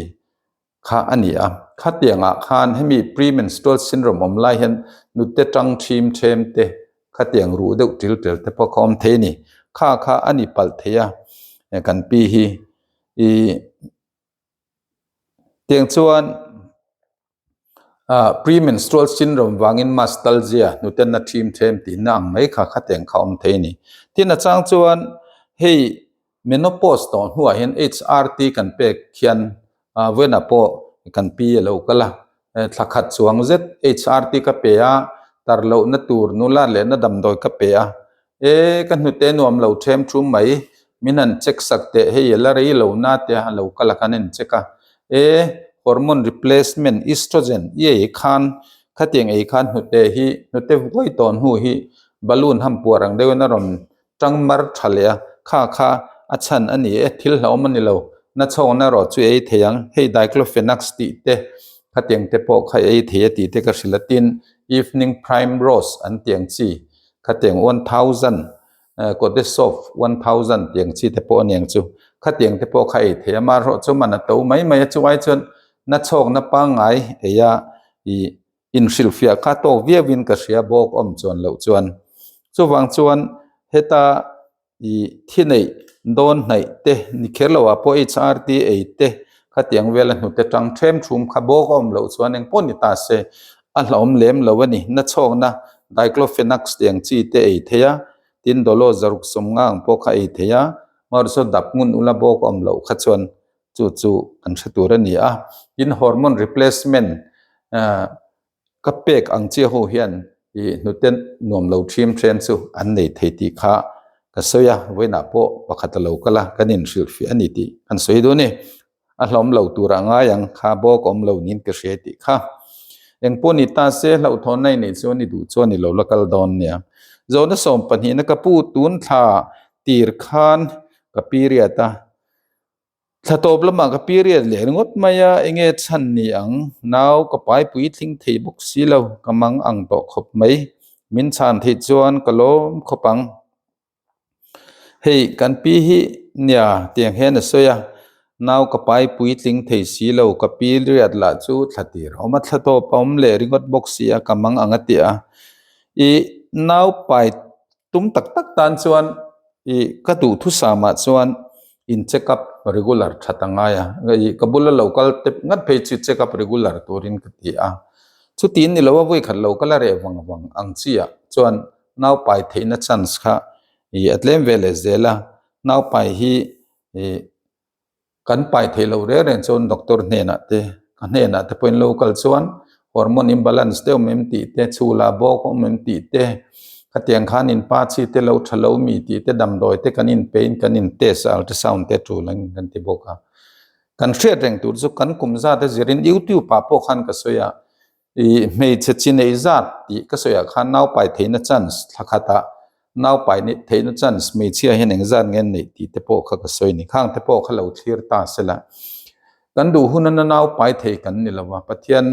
kha a ni a. Khatiangah khan hemi premenstrual syndrome awm lai hian nute tang thim them te khatiang ruh deuh til tel te pawh kha awm thei a ni. Kha kha a ni palh thei a kan pi hi ih tiang chuan ah premenstrual syndrome vangin mastalgia hnuten a thim them tihna ang mai kha khatiang kha awm thei a ni. Tin a chang chuan hei menopause tawh hnuah hian HRT kan pek khian ah vawiinah pawh kan pi a lo kal a thla khat chuang zet HRT ka pe a tar lohna tur nula lehna damdawi ka pe a E, ka hnute nuam lo them thu mai, min han check sak teh hei a la rei lo na te a lo kal a khan a incheck a. E, hormone replacement estrogen i ei khan khatiang ei khan hnute hi hnute vuai tawn hnu hi balloon ham puar ang deuhin a rawn tang mar tha leh a, kha kha a chhan a ni e, thil hlauhawm a ni lo, na chhawkna erawh chu ei thei ang, hei diclofenac tih te khatiang te pawh kha ei thei a tih te ka hrilh a, tin evening primrose an tih ang chi Khatiang 1000 Kodesov 1000 tiang chi te pawh a niang chu. Khatiang te pawh kha ei thei a, amaherawh chu man a to mai mai a, chu ai chuan na chhawk na pangngai ei a ih inhrilhfiah kha tawk viau in ka hria bawk awm chuan loh chuan. Chuvang chuan heta I thi neih dawn hnaih te ni kher lo ah pawh HRT ei te khatiang vela hnute tang them thum kha bawk a awm loh chuan eng pawh ni ta se a hlauhawm lem lo a ni. Na chhawkna Diclofenac tiang chi te ei thei a, tin Dolo zaruk sawm nga ang pawh kha ei thei a, amaherawhchu dap ngun ula bawk a awm loh kha chuan chu chu kan hre tur a ni a. Tin hormone replacement Ka pek ang chiah ho hian i hnute nuam lo thim then chu an nei thei tih kha ka sawi a, vawiinah pawh pakhat a lo kal a, kan inhrilhfiah a ni tih kan sawi duh a ni. A hlawm lo turah ngai ang kha bawk awm lo niin ka hria tih kha. Engpawh ni ta se hlauhthawnna i neih chuan i duh chuan i lo la kal dawn nia. Zawhna sawm pahnihna ka pu tun thla tir khan ka period a. Thla tawp lamah ka period leh ringawt mai a, enge chhan ni ang? Nau ka pai puitling thei bawk si lo, ka mang ang tawh khawp mai. Min chhan theih chuan ka lawm khawp ang. Hei kan pi hi nia tiang hian a sawi a, nau ka pai puitling thei si lo, ka period lah chu thla tir a awm a, thla tawp a awm leh ringawt bawk si a, ka mang ang a ti a. I nau pai Tum tak tak tan chuan ih ka duhthusam ah chuan in check up regular that a ngai a, ih ka bula lo kal tep ngat phei chu check up regular turin ka ti a. Chutin ni lo a vawikhat lo kal a reh vang vang ang chi ah chuan naupai theihna chance kha ih a tlem ve leh zel a, naupai hi ih Kan pai theih loh reng reng chuan doctor hnenah te ka hnenah te pawhin lo kal chuan hormone imbalance te awm em tih te chhula bawk awm em tih te khatiang khan in pa chi te lo tha lo mi tih te damdawi te kan inpe in kan in test a ultrasound te tul ang kan ti bawk a kan hriat reng tur chu kan kum zat a zirin youtube ah pawh khan ka sawi a Ih hmeichhe chi nei zat tih ka sawiah khan naupai theihna chance thla khatah naupai neih theihna chance hmeichhia hian engzat nge an neih tih te pawh kha ka sawi a ni. Khang te pawh kha lo thlir ta se la. Kan duh hun ana naupai thei kan ni lo va, Pathian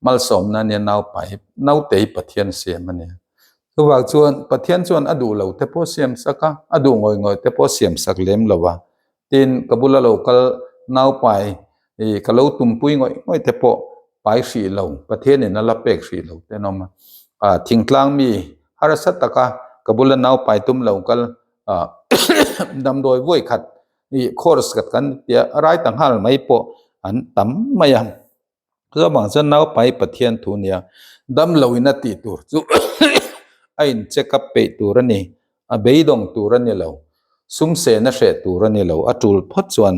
malsawmna ania naupai nautei Pathian siam a nia. Chuvang chuan Pathian chuan a duh lo te pawh siam sak a, a duh ngawih ngawih te pawh siam sak lem lo va. Tin, ka bula lo kal naupai ih ka lo tumpui ngawih ngawih te pawh pai hrih lo, Pathianin a la pek hrih lo te an awm a. Ah thingtlang mi harsa taka ka bula naupai tum lo kal ah damdawi vawi khat ih course khat kan tia rai ta nghal mai pawh an tam mai a. Chuvang chuan naupai Pathian thu nia damlo in a tih tur chu a in check up peih tur a ni, a beidawng tur a ni lo, sum sehna hreh tur a ni lo, a tul phawt chuan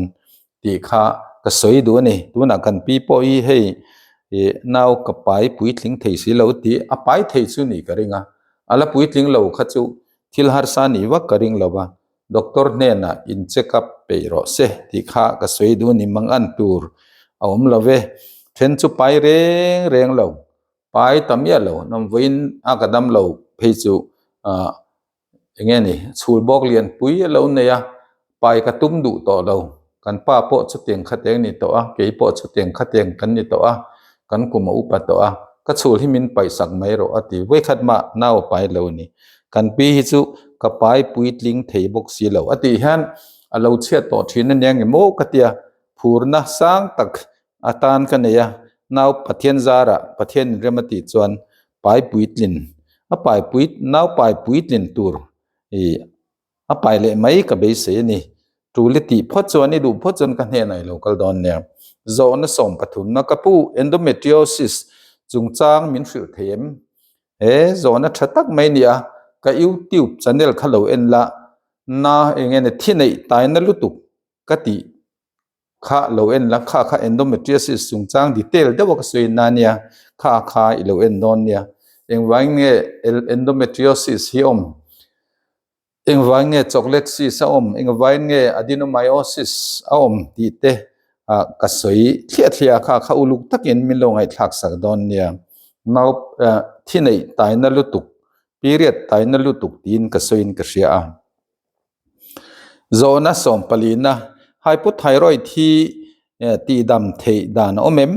tih kha ka sawi duh a ni. Tunah kan pi pawh hi hei ih nau ka pai puitling thei si lo tih a pai thei chu nih ka ring a, a la puitling lo kha chu thil harsa nih vak ka ring lo va, Doctor hnenah in check up peih rawh se tih kha ka sawi duh ni mang an tur a awm lo ve. Then chu pai reng reng lo, pai ta miah lo an awm. Vawiin a ka dam lo phei chu ah eng nge ni chhul bawk lian pui a lo nei a, pai ka tum duh tawh lo. Kan pa pawh chutiang khatiang ni tawh a, kei pawh chutiang khatiang kan ni tawh a, kan kum a upa tawh a, ka chhul hi min paihsak mai rawh a ti. Vawikhat mah nau a pai lo a ni. Kan pi hi chu ka pai puitling thei bawk si lo a tih hian a lo chhiat tawh thin a nia nge maw ka tia, phurna sang tak atan ka nei a, nau Pathian zarah Pathian inrem a tih chuan pai puitlin a pai pui nau pai puitlin tur ih a pai leh mai ka beisei a ni. Tul i tih phawt chuan i duh phawt chuan ka hnenah i lo kal dawn nia. Zawhna 13 na ka pu endometriosis chungchang min hrilh thei em? He zawhna tha tak mai nia ka youtube channel kha lo en la na eng nge ni thi neih taina lutuk ka tih kha lo en la kha kha endometriosis chungchang detail deuh a ka sawi na nia kha kha i lo en dawn nia engvangin nge endometriosis hi awm engvangin nge chocolate cyst a awm engvangin nge adenomyosis a awm tih te ah ka sawi thliah thliah a kha kha uluk takin min lo ngaihthlak sak dawn nia nau ah thi neih taina lutuk period taina lutuk tiin ka sawiin ka hria a. Zawhna sawmpalina, Hypothyroid hi tihdam theih dan a awm em?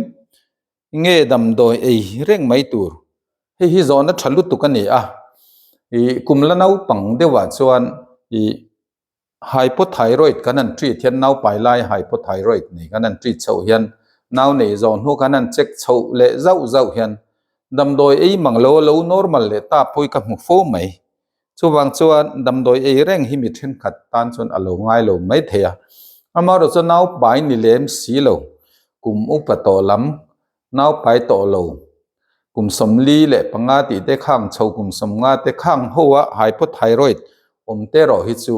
Nge damdawi ei reng mai tur? Hei hi zawhna tha lutuk a ni a. Ih kum la naupang deuhah chuan ih hypothyroid kan han treat hian naupai lai hypothyroid nei kan han treat chhoh hian nau nei zawh hnu kan han check chhoh leh zauh zauh hian damdawi ei mang lo a lo normal leh ta pawh hi ka hmu fo mai. Chuvang chuan damdawi ei reng hi mi thenkhat tan chuan a lo ngai lo mai thei a. Amaherawhchu chu naupai ni lem si lo, kum upa tawh lam, naupai tawh lo, kum 45 tih te khang chho kum 50 te khang ho a hypothyroid awm te erawh hi chu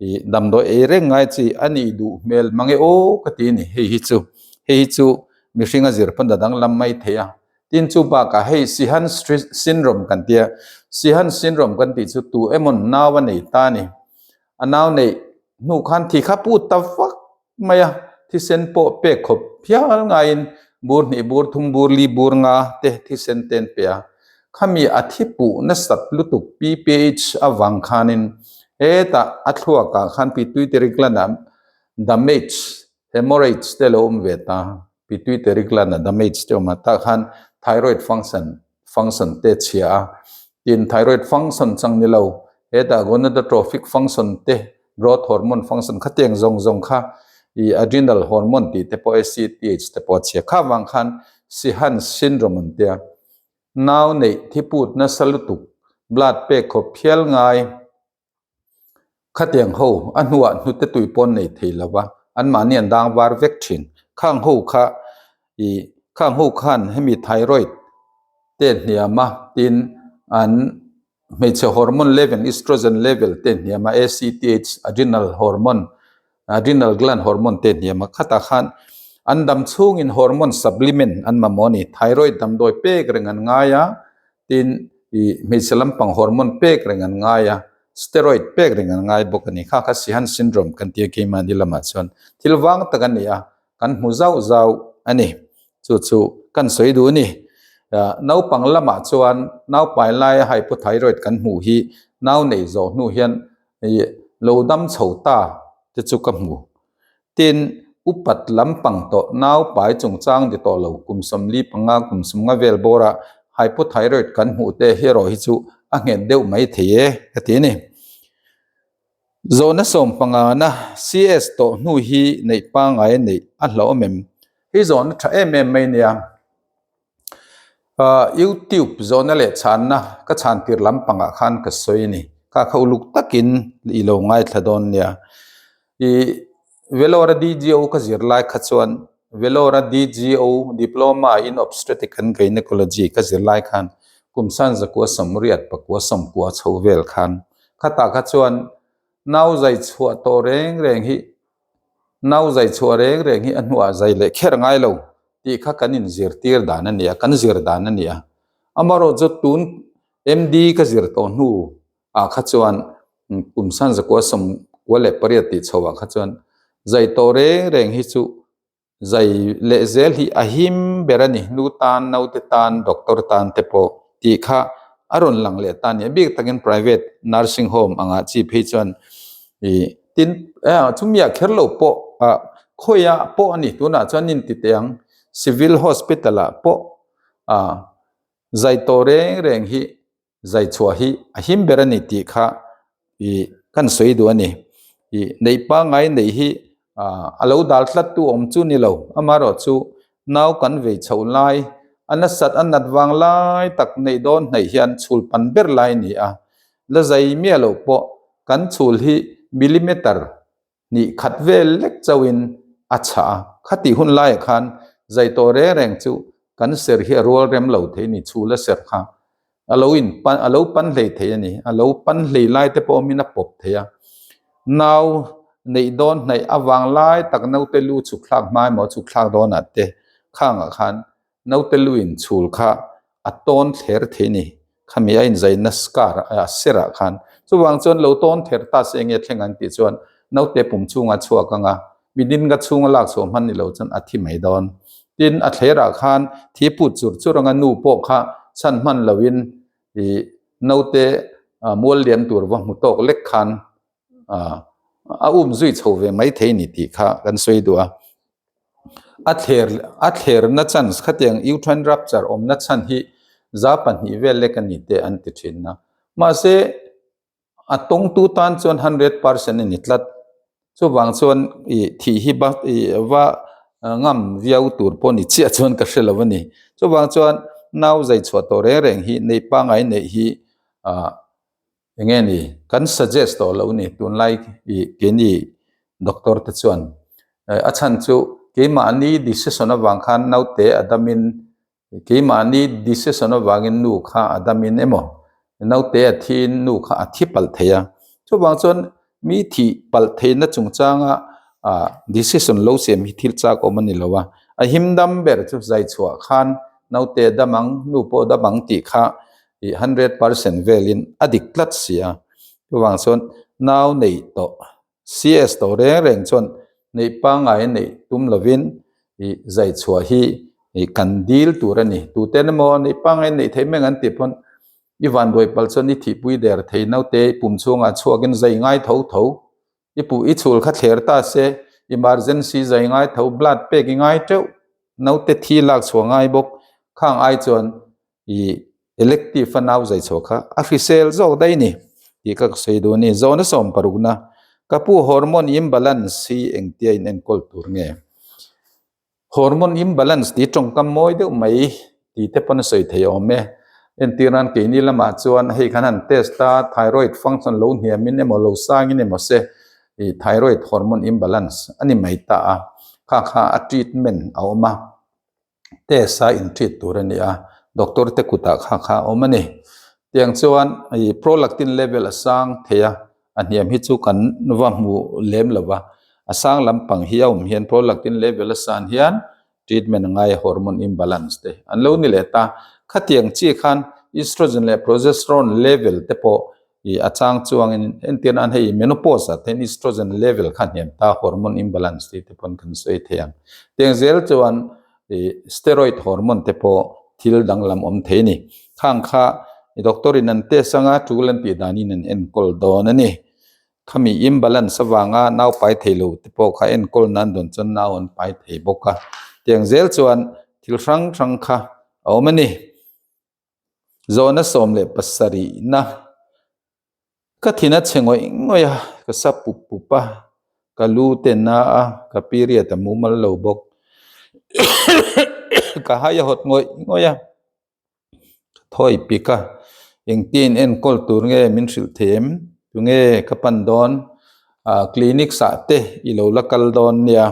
ih damdawi ei reng ngai chi a nih duh hmel mang e aw ka ti a ni. Hei hi chu hei hi chu mihring a zir pawn a danglam mai thei a. Tin chu bakah hei Sihan syndrome kan tia, Sihan syndrome kan tih chu tu emaw nau a nei ta a ni. A nau neih hnu khan thi kha put ta vak mai a, thisen pawh pek khawp phial ngaiin bur hnih bur thum bur li bur nga te thisen te an pe a. Khami a thi puh nasat lutuk PPH avang khanin hetah a thluakah khan pituitary gland ah damage Hemorrhage te lo awm ve ta, pituitary gland a damage te awm a, tah khan thyroid function function te chhia a, tin thyroid function chang ni lo, hetah gonadotrophic function te growth hormone function khatiang zawng zawng kha ih adrenal hormone tih te pawh ACTH te pawh a chhia kha vang khan Sheehan syndrome an tia nau neih thiput nasa lutuk blood pek khawp phial ngai. Khatiang ho a hnuah hnute tui pawn nei thei lo va, anmahni an dang var vek thin. Khang ho kha ih khang ho khan hemi thyroid te hniam a tin an hmeichhe hormone level estrogen level te hniam a ACTH adrenal hormone adrenal gland hormone te hniam a khatah khan an dam chhungin hormone supplement an mamawh a ni. Thyroid damdawi pek reng an ngai a Tin, ih hmeichhe lampang hormone pek reng an ngai a, steroid pek reng an ngai bawk a ni. Kha kha Sheehan syndrome kan tia keimahni lamah chuan thil vang tak a ni a, kan hmu zauh zauh a ni. Chu chu kan sawi duh a ni. Naupang lamah chuan naupai laia hypothyroid kan hmuh hi nau nei zawh hnu hian ih lo dam chho ta te chu ka hmu. Tin, upat lampang tawh nau pai chungchang ni tawh lo kum 45 kum 50 vel bawra hypothyroid kan hmuh te hi erawh hi chu a nghet deuh mai thei e ka ti a ni. Zawhna sawmpangana CS tawh hnu hi neih pangngai neih a hlauhawm em? Hei zawhna tha em em mai nia. Youtube zawhna leh chhanna ka chhan tir lampangah khan ka sawi a ni. Kha kha uluk takin i lo ngaithla dawn nia. Ih Vellore DGO ka zir lai kha chuan Vellore DGO Diploma in Obstetric and Gynaecology ka zir lai khan kum sanzakua sawmriat pakua sawmkua chho vel khan khatah kha chuan nau zai chhuah tawh reng reng hi Nau zai chhuah reng reng hi a hnuah zai leh kher ngai lo tih kha kan inzirtir dan a ni a, kan zir dan a ni a. Amaherawh chu tun MD ka zir tawh hnu ah kha chuan kum 1998 tih chho ah kha chuan zai tawh reng reng hi chu. Zai leh zel hi a him ber a ni, nu tan, naute tan, doctor tan te pawh tih kha a rawn lang leh ta a ni. A bik takin private nursing home angah chi phei chuan ih tin chumi ah kher lo pawh ah khawiah pawh a ni tunah chuan in ti teh ang civil hospital ah pawh ah zai tawh reng reng hi zai chhuah hi a him ber a ni tih kha ih kan sawi duh a ni. Ih neih pangngai neih hi ah a lo dal tlat tu awm chu ni lo amaherawhchu nau kan vei chhoh lai a nasat a nat vang lai tak neih dawn hnaih hian chhul pan ber lai a ni a, la zai miah loh pawh kan chhul hi millimeter hnih khat vel lek chauhin a chhah a, khatih hun laiah khan zai tawh reng reng chu kan ser hi a rual rem lo thei a ni, chhul a ser kha a lo in pan a lo pan hlei thei a ni, a lo pan hlei lai te pawh awmin a pawp thei a, nau neih dawn hnaih avang lai tak naute lu chhuk thlak hma emaw chhuk thlak dawnah te khangah khan Naute luin chhul kha a tawn thler thei ni. Khami a inzaina scar a serah khan chuvang chuan lo tawn ther ta se enge thleng an tih chuan naute pum chhunga chhuak anga midin ka chhunga lak chhuah hman ni lo chuan a thi mai dawn. Tin, a thlerah khan thi put chur chur anga nu pawh kha chhan hman loin ih naute mual lian tur va hmu tawk lek khan a um zui chho ve mai thei ni tih kha kan sawi duh a. A thler a thlerna chance khatiang uterine rupture awmna chhan hi za pahnih vel lek a ni te an ti thin a. Mahse a tawngtu tan chuan 100% a ni tlat. Chuvang chuan ih thih hi ba ih va ngam viau tur pawh ni chiah chuan ka hre lo a ni. Chuvang chuan nau zai chhuah tawh reng reng hi neih pangngai neih hi ah Eng nge ni? Kan suggest tawh lo ni tunlai ih keini doctor te chuan a chhan chu keimahni decision avang khan naute a damin keimahni decision avangin nu kha a damin emaw naute a thiin nu kha a thi palh thei a chuvang chuan mi thih palh theihna chungchanga ah decision lo siam hi thil chak awm a ni lo a a him dam ber chu zai chhuah khan naute a dam ang nu pawh a dam ang tih kha ih 100% velin a dik tlat si a chuvang chuan nau neih tawh CS tawh reng reng chuan neih pangngai neih tum lovin ih zai chhuah hi ih kan dil tur a ni tuten emaw neih pangngai neih theih mai ang an tih pawn i vanduai pal chuan i thihpui der thei naute pum chhungah chhuakin zai ngai tho tho i puh i chhul kha thler ta se emergency zai ngai tho blood pek i ngai teuh naute thi lak chhuah ngai bawk khang ai chuan I elective a nau zai chhuah kha a hrisel zawk daih ni tih kha ka sawi duh a ni. Zawhna 60 na ka pu hormone imbalance hi engtia in enkawl tur nge? Hormone imbalance tih tawngkam mawi deuh mai tih te pawn a sawi thei awm e. Entir nan keini lamah chuan hei khan han test a thyroid function lo hniamin emaw lo sangin emaw se i thyroid hormone imbalance a ni mai ta a kha kha a treatment a awm a. Test a in treat tur a ni a, doctor te kutah kha kha a awm a ni. Tiang chuan ih prolactin level a sang thei a, a hniam hi chu kan va hmu lem lo va, a sang lampang hi a awm hian prolactin level a san hian treatment a ngai a hormone imbalance te an lo ni leh ta. Khatiang chi khan estrogen leh progesterone level te pawh ih a chang chuangin entir nan hei menopause ah te hian estrogen level kha hniam ta hormone imbalance tih te pawn kan sawi thei ang. Tiang zel chuan ih steroid hormone te pawh thil danglam awm thei a ni. Khang kha doctor in an test anga tul an tih danin an enkawl dawn a ni. Khami imbalance avanga nau pai thei lo te pawh kha enkawl nan dawn chuan nau an pai thei bawk a. Tiang zel chuan thil hrang hrang kha a awm a ni. Zawhna 17 na ka thin a chhe ngawih ngawih a, ka sa pup pup a, ka lu te na a, ka period a mumal lo bawk. Ka hai a hawt ngawih ngawih a, ka thawi pik a, engtin enkawl tur nge min hrilh thei em? Tunge ka pan dawn? Ah clinic ah te i lo la kal dawn nia,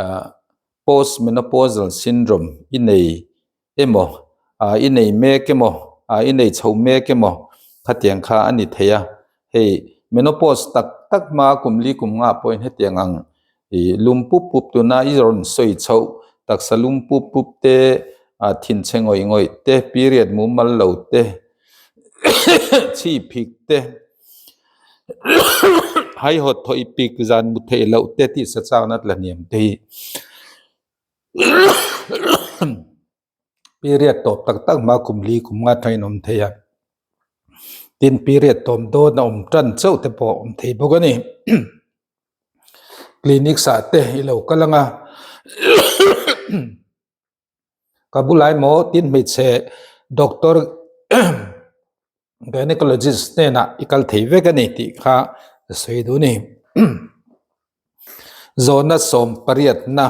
ah post menopausal syndrome i nei emaw ah i nei mek emaw ah i nei chho mek emaw khatiang kha a ni thei a hei menopause tak tak hma kum li kum nga pawhin hetiang ang ih lum pup pup tuna i rawn sawi chhoh taksa lum pup pup te ah thinchhe ngawih ngawih te period mumal lo te chhipik te haihawt thawih pik zan mu theih loh te tih sa chakna tla hniam te hi. Period tawp tak tak hma kum li kum nga tangin awm thei a, tin period tawp dawn a awm tan chauh te pawh a awm thei bawk a ni. Clinic ah te i lo kal ang a ka bulah emaw tin hmeichhe doctor gynecologist hnenah i kal thei vek a ni tih kha ka sawi duh a ni. Zawhna sawm pariatna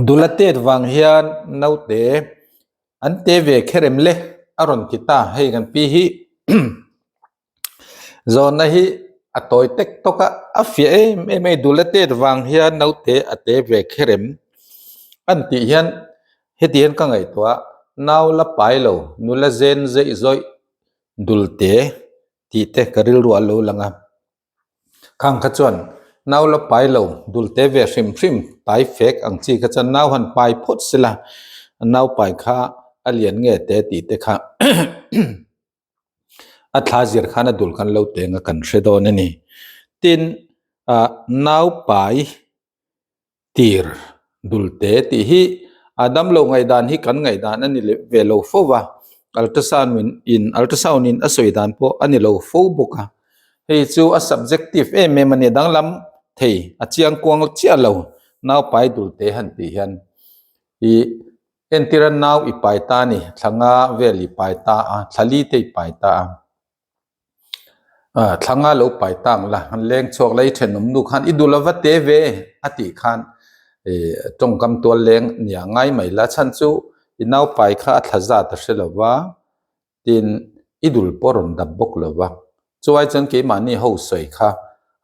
Dula tet vang hian naute an te ve kher em le a rawn ti ta hei kan pi hi zawhna hi a tawi tek tawk a a fiah em em a dula tet vang hian naute a te ve kher em an tih hian heti hian ka ngaihtuah a nau la pai lo nula zen zeih zawih dul te tih te ka rilru a lo lang a khang kha chuan nau la pai lo dul te ve hrim hrim tai fek ang chi kha chuan nau han pai phawt sela nau pai kha a lian nge te tih te kha a thla zir khan a dul kan lo teng a kan hre dawn a ni tin ah nau pai tir dulte tih hi a damlo ngaihdan hi kan ngaihdan a ni leh ve lo fo va ultrasound in in ultrasound in a sawi dan pawh a ni lo fo bawk a hei chu a subjective em em a ni danglam thei a chiang kuang chiah lo naupai dulte han tih hian ih entira nau i pai ta a ni thla nga vel i pai ta a thla li te i pai ta a. Thla nga lo pai tang la han leng chhuak la i thenawm nu khan i duh lova te ve a tih khan ih tawngkam tual leng nia ngai mai la chhan chu i nau pai kha a thla zat a hre lo va tin i dul pawh a rawn dap bawk lo va chuai chuan keimahni ho sawi kha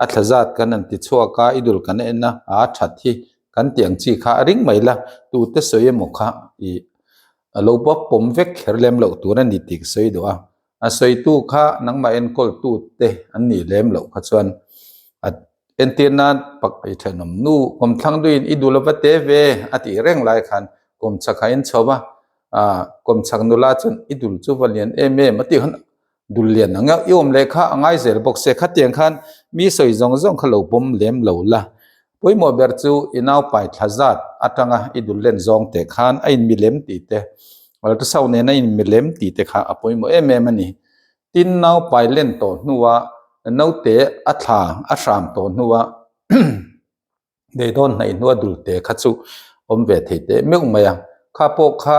a thla zat kan han ti chhuak a i dul kan en a a that hi kan tih ang chi kha a ring mai la tute sawi emaw kha ih a lo bawp pawm vek kher lem loh tur a ni tih ka sawi duh a. A sawitu kha nangmah enkawltu te an nih lem loh kha chuan a entir nan pak i thenawm nu kawmthlang duiin i duh lova te ve a tih reng lai khan kawmchhak a inchho va, ah kawmchhak nula chuan i dul chu va lian em em a tih khan dul lian ang i awm leh kha a ngai zel bawk se khatiang khan mi sawi zawng zawng kha lo pawm lem lo la Pawimawh ber chu i naupai thla zat atanga i dul len zawng teh khan a inmilem tih te, ultrasound nen a inmilem tih te kha a pawimawh em em a ni. Tin, naupai len tawh hnua naute a thla a hram tawh hnua beidawn hnaih hnua dul te kha chu awm ve thei teh meuh mai a. Kha pawh kha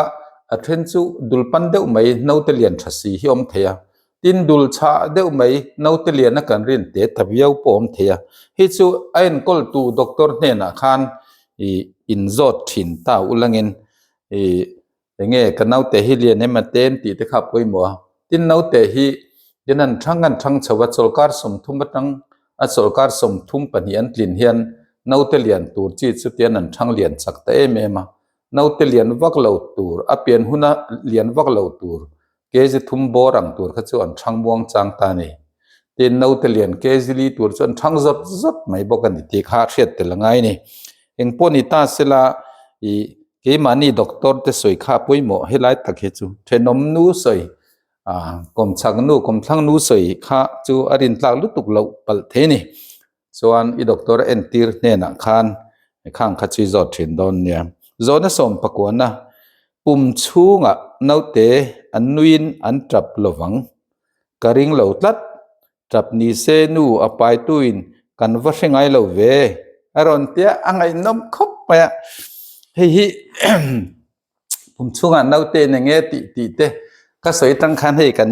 a then chu dul pan deuh mai naute lian tha si hi awm thei a. Tin dul chhah deuh mai naute liana kan rin te ta viau pawh awm thei a, hei chu a enkawltu doctor hnenah khan ih inzawt thin ta ulangin ih enge ka naute hi lian em a ten tih te kha a pawimawh a, tin naute hi tin an thang an thang chho a chawlhkar 30 atang a chawlhkar 32 an tlin hian naute lian tur chi chu tian an thang lian chak ta em em a, naute lian vak lo tur a pian huna lian vak lo tur kg thum bawr ang tur kha chu an thang muang chang ta a ni. Tin, naute lian kg li tur chu an thang zawt zawt mai bawk a ni tih kha a hriat tel a ngai a ni. Eng pawh ni ta sela ih keimahni doctor te sawi kha a pawimawh helai tak hi chu thenawm nu sawi ah kawmchhak nu kawmthlang nu sawi kha chu a rintlak lutuk loh palh thei a ni. Chuan i doctor entir hnenah khan khang kha chu i zawt thin dawn nia. Zawhna sawm pakuana pum chhungah naute an nuiin an tap lovang. Ka ring lo tlat. Tap ni se nu a paituin kan va hre ngai lo ve. A rawn tia a ngaihnawm khawp mai a. Hei hi Pum chhungah naute in enge tih tih te ka sawi tang khan hei kan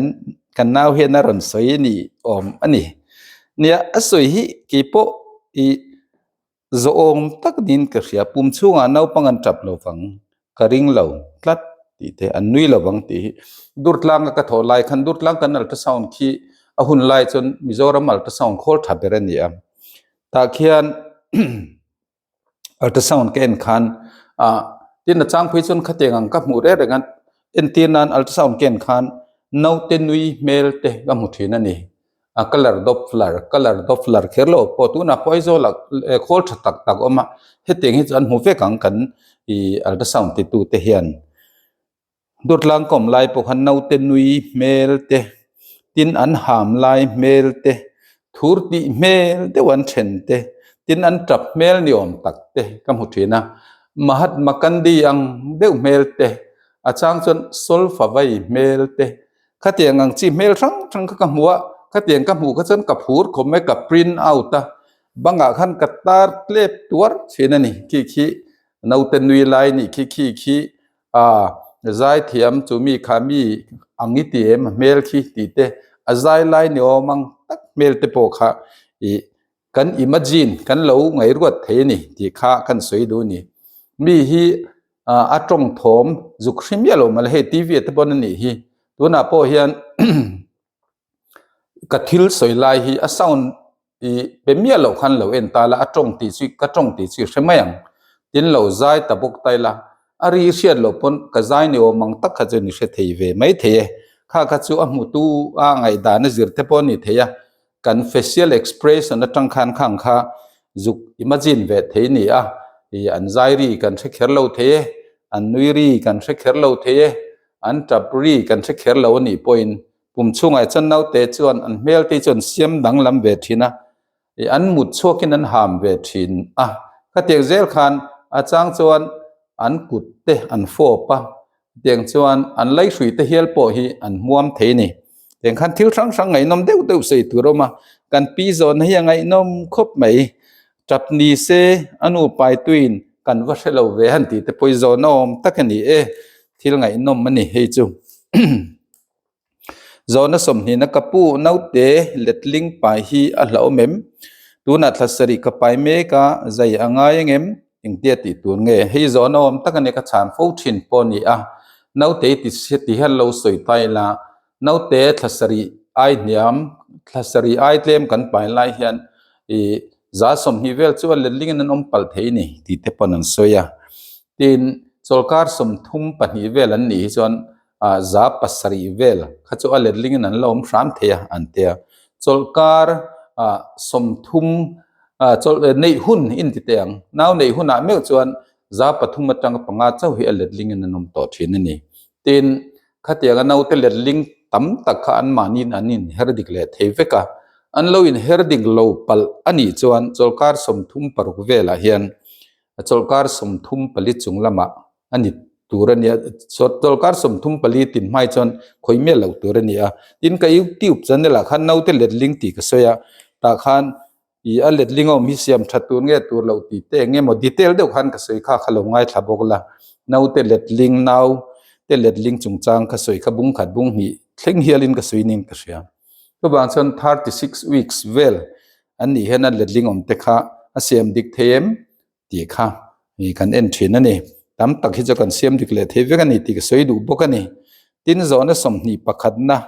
kan nau hian a rawn sawi a ni awm a ni. Nia a sawi hi keipawh ih zawhawm tak niin ka hria pum chhungah naupang an tap lo vang ka ring lo tlat tih te an nui lo vang tih hi Durtlanga ka thawh lai khan Durtlang kan ultrasound khi a hun lai chuan Mizoram ultrasound khawl tha ber a ni a tah khian ultrasound ka en khan ah tin a changpui chuan khatiang ang ka hmuh reng reng a entir nan ultrasound ka en khan naute nui hmel te ka hmu thin a ni a colour doppler colour doppler kher lo pawh tunah pawh Aizawl ah khawl tha tak tak a awm a hetiang hi chu an hmu vek ang kan ih ultrasound ti tu te hian. Dawtlang kawm lai pawh khan naute nui hmel te, tin an ham lai hmel te. Thur tih hmel deuh an then te, tin an tap hmel ni awm tak te ka hmu thin a. Mahatma Gandhi ang deuh hmel te, a chang chuan solfa vai hmel te, khatiang ang chi hmel hrang hrang kha ka hmu a, khatiang ka hmuh kha chuan ka phur khawp mai, ka print out a, bangah khan ka tar tlep tuar thin a ni. Khi khi naute nui lai nih khi khi khi A zaithiam chu mi kha mi ang i ti em a hmel khi tih te a zai lai ni awm ang tak hmel te pawh kha ih kan imagine kan lo ngaihruat thei a ni tih kha kan sawi duh a ni. Mi hi a tawng thawm zuk hri miah lo mah le hei TV ah te pawn a nih hi tunah pawh hian Ka thil sawi lai hi a sound i pe miah loh khan lo en ta la, a tawng tih chu ka tawng tih chu i hre mai ang. Tin lo zai ta bawk ta ila, a ri hriat loh pawn ka zai ni awm ang tak kha chu ni hre thei ve mai thei e. Kha kha chu a hmutu a ngaihdan a zir te pawh a ni thei a, kan facial expression atang khan khang kha zuk imagine ve thei ni a, i an zai ri kan hre kher lo thei e, an nui ri kan hre kher lo thei e, an tap ri kan hre kher lo a nih pawhin Kum chhungah chuan naute chuan an hmel te chu an siam danglam ve thin a, ih an mut chhuakin an ham ve thin a. Khatiang zel khan a chang chuan an kut te an fawp a, tiang chuan an leihrui te hial pawh hi an hmuam thei a ni. Tiang khan thil hrang hrang ngaihnawm deuh deuh sawi tur a awm a, kan pi zawnna hi a ngaihnawm khawp mai. Tap ni se a nu paituin kan va hre lo ve han tih te pawh hi zawn a awm tak a ni e, thil ngaihnawm a ni hei chu. Zawhna sawmhnihna ka pu naute letling pai hi a hlauhawm em? Tunah thla sarih ka pai mek a, zai a ngai angem? Engtia tih tur nge? Hei zawhna awm tak a nia ka chhan fo thin pawh a ni a, naute i ti si ti hian lo sawi ta ila, naute thla sarih ai hniam, thla sarih ai tlem kan pai lai hian ih za 20 vel chu a letling in an awm palh thei a ni tih te pawn an sawi a. Tin, chawlkar 32 vel an nih hi chuan ah 7% vel kha chu a letling in an la awm hram thei a an ti a chawlhkar ah 30 ah chawlh neih hun in ti teh ang nau neih hunah meuh chuan 3% atanga 5 chauh hi a letling in an awm tawh thin a ni tin khatianga naute letling tam tak kha an mahniin an inher dik leh thei vek a an lo inher dik lo palh a nih chuan chawlhkar 36 velah hian chawlhkar 34 chung lamah a ni tur a nia chawlhkar 34 tin hmai chuan khawih miah loh tur a ni a tin ka youtube channel ah khan naute letling tih ka sawi a tah khan ih a letling a awm hi siam tha tur nge tur loh tih te eng emaw detail deuh khan ka sawi kha kha lo ngaithla bawk la naute letling nau te letling chungchang ka sawi kha bung khat bung hnih thleng hialin ka sawi nin ka hria chuvang chuan 36 weeks vel an nih hian a letling awm te kha a siam dik thei em tih kha ih kan en thin a ni. Tam tak hi chu kan siam dik leh thei vek a ni tih ka sawi duh bawk a ni. Tin zawhna 21na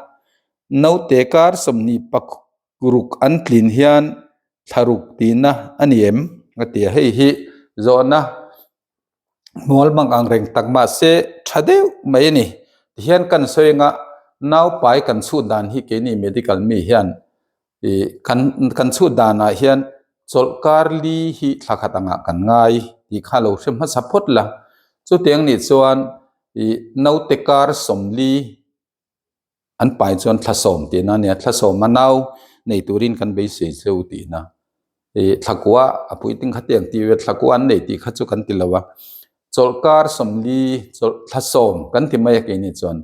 naute kar 26 an tlin hian thlaruk tihna a ni em? A ti a, hei hi zawhna hmual mang ang reng tak mahse tha deuh mai a ni. Tihian kan sawi anga naupai kan chhut dan hi keini medical mi hian Ih kan kan chhut danah hian chawlhkar li hi thla khat angah kan ngai tih kha lo hre hmasa phawt la. Chutiang nih chuan ih naute kar 40 an pai chuan thla 10 tihna a nia, thla 10 a nau nei turin kan beisei cheu tihna. Ih thla kua a puitling kha tiang tih ve thla kua an nei tih kha chu kan ti lo a. Chawlhkar 40 chawlh thla 10 kan ti mai a keini chuan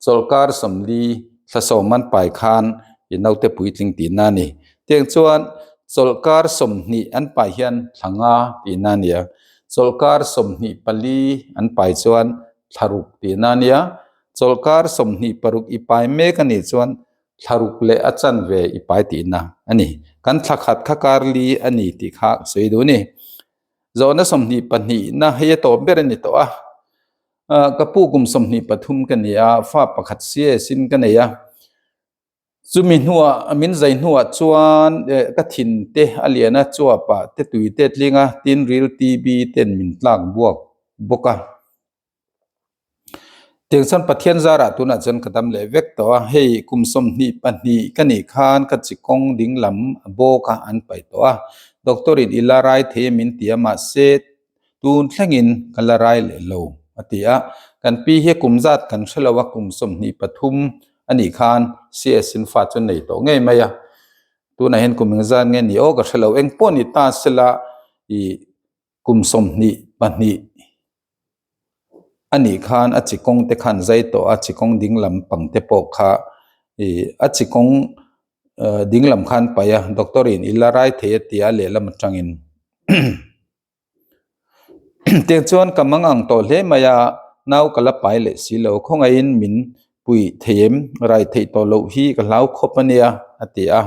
chawlhkar 40 thla 10 an pai khan i naute puitling tihna a ni. Tiang chuan chawlhkar 20 an pai hian thla 5 tihna a ni a, chawlhkar 24 an pai chuan thla 6 tihna a ni a, chawlhkar 26 i pai mek a nih chuan thla 6 leh a chanve i pai tihna a ni. Kan thla khat kha kar li a ni tih kha sawi duh a ni. Zawhna 22na hei a tawp ber a ni tawh a, ka pu kum 23 ka ni a, fa pakhat CS in ka nei a, chumi hnuah min zai hnuah chuan ka thin te a lian a, chuapah te tui te a tling a, tin ril TB ten min tlak buak bawk a. Tiang chuan Pathian zarah tunah chuan ka dam leh vek tawh a, hei kum 22 ka nih khan ka chi kawng ding lam a bawk a an paih tawh a, doctor in i la rai thei a min ti a mahse tun thlengin ka la rai leh lo a ti a, kan pi hi kum zat kan hre lo a kum 23 a nih khan CS in fa chu nei tawh ngei mai a. Tunah hian kum engzat nge ni aw ka hre lo. Eng pawh ni ta sela ih kum 22 a nih khan a chi kawng te khan zai tawh a, chi kawng ding lam pang te pawh kha ih a chi kawng ding lam khan paih a, doctor in i la rai thei a ti a lehlam atangin. Tiang chuan ka mang ang tawh hle mai a, nau ka la pai leh si lo, khawngaihin min pui thei em, rai theih tawh loh hi ka hlau khawp a nia a ti a.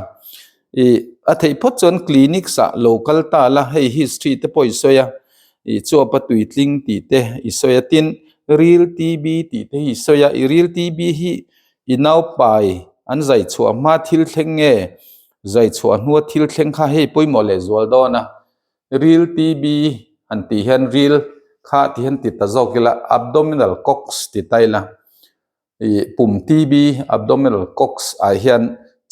Ih a theih phawt chuan clinics ah lo kal ta la, hei history te pawh i sawi a, ih chuap a tuitling tih te i sawi a, tin ril TB tih te hi i sawi a, i ril TB hi i naupai an zai chhuah hma thil thleng nge zai chhuah hnua thil thleng kha hei pawimawh leh zual dawn a. Ril TB han tih hian ril kha ti hian ti ta zawk ila abdominal cox ti ta ila ih pum TB abdominal cox ah hian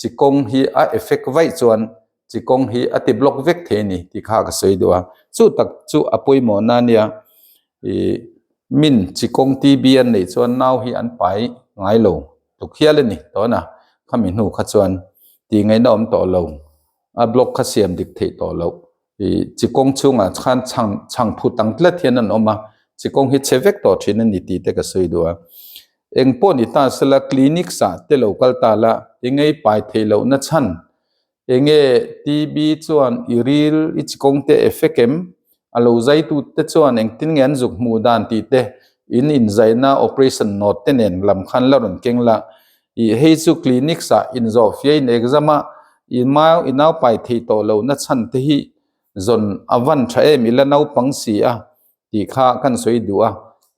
chi kawng hi a effect vaih chuan chi kawng hi a ti block vek thei a ni tih kha ka sawi duh a chu tak chu a pawimawh na ania ih min chi kawng TB an neih chuan nau hi an pai ngai lo tluk hial a ni tawna khami hnu kha chuan tih ngaihna awm tawh lo. A block kha siam dik theih tawh loh. Ih chi kawng chhungah khan chhang chhang phut ang tlat hian an awm a, chi kawng hi chhe vek tawh thin a ni tih te ka sawi duh a. Eng pawh ni ta sela clinics ah te lo kal ta la i ngei pai theih loh na chhan enge TB chuan i ril i chi kawng te effect em a lo zai tu te chuan engtin nge an zuk hmuh dan tih te in inzaina operation note te nen lam khan la rawn keng la Ih hei chu clinics ah inzawh fiah in exam a i mau i naupai theih tawh loh na chhan te hi zawn a van tha em i la naupang si a tih kha kan sawi duh a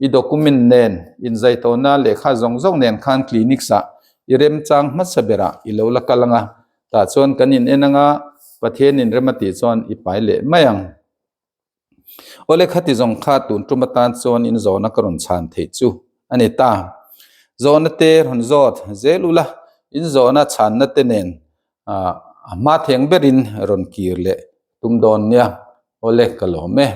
i document nen inzai tawhna lehkha zawng zawng nen khan clinics ah i remchang hmasa berah i lo la kal anga tah chuan kan in en anga Pathian in rem a tih chuan i pai leh mai ang. Awle khati zawng kha tun tum atan chuan in zawhna ka rawn chhan theih chu a ni ta. Zawhna te rawn zawt zel ula, in zawhna chhanna te nen a hma theng berin rawn kir leh tum dawn nia. Awle ka lawm e.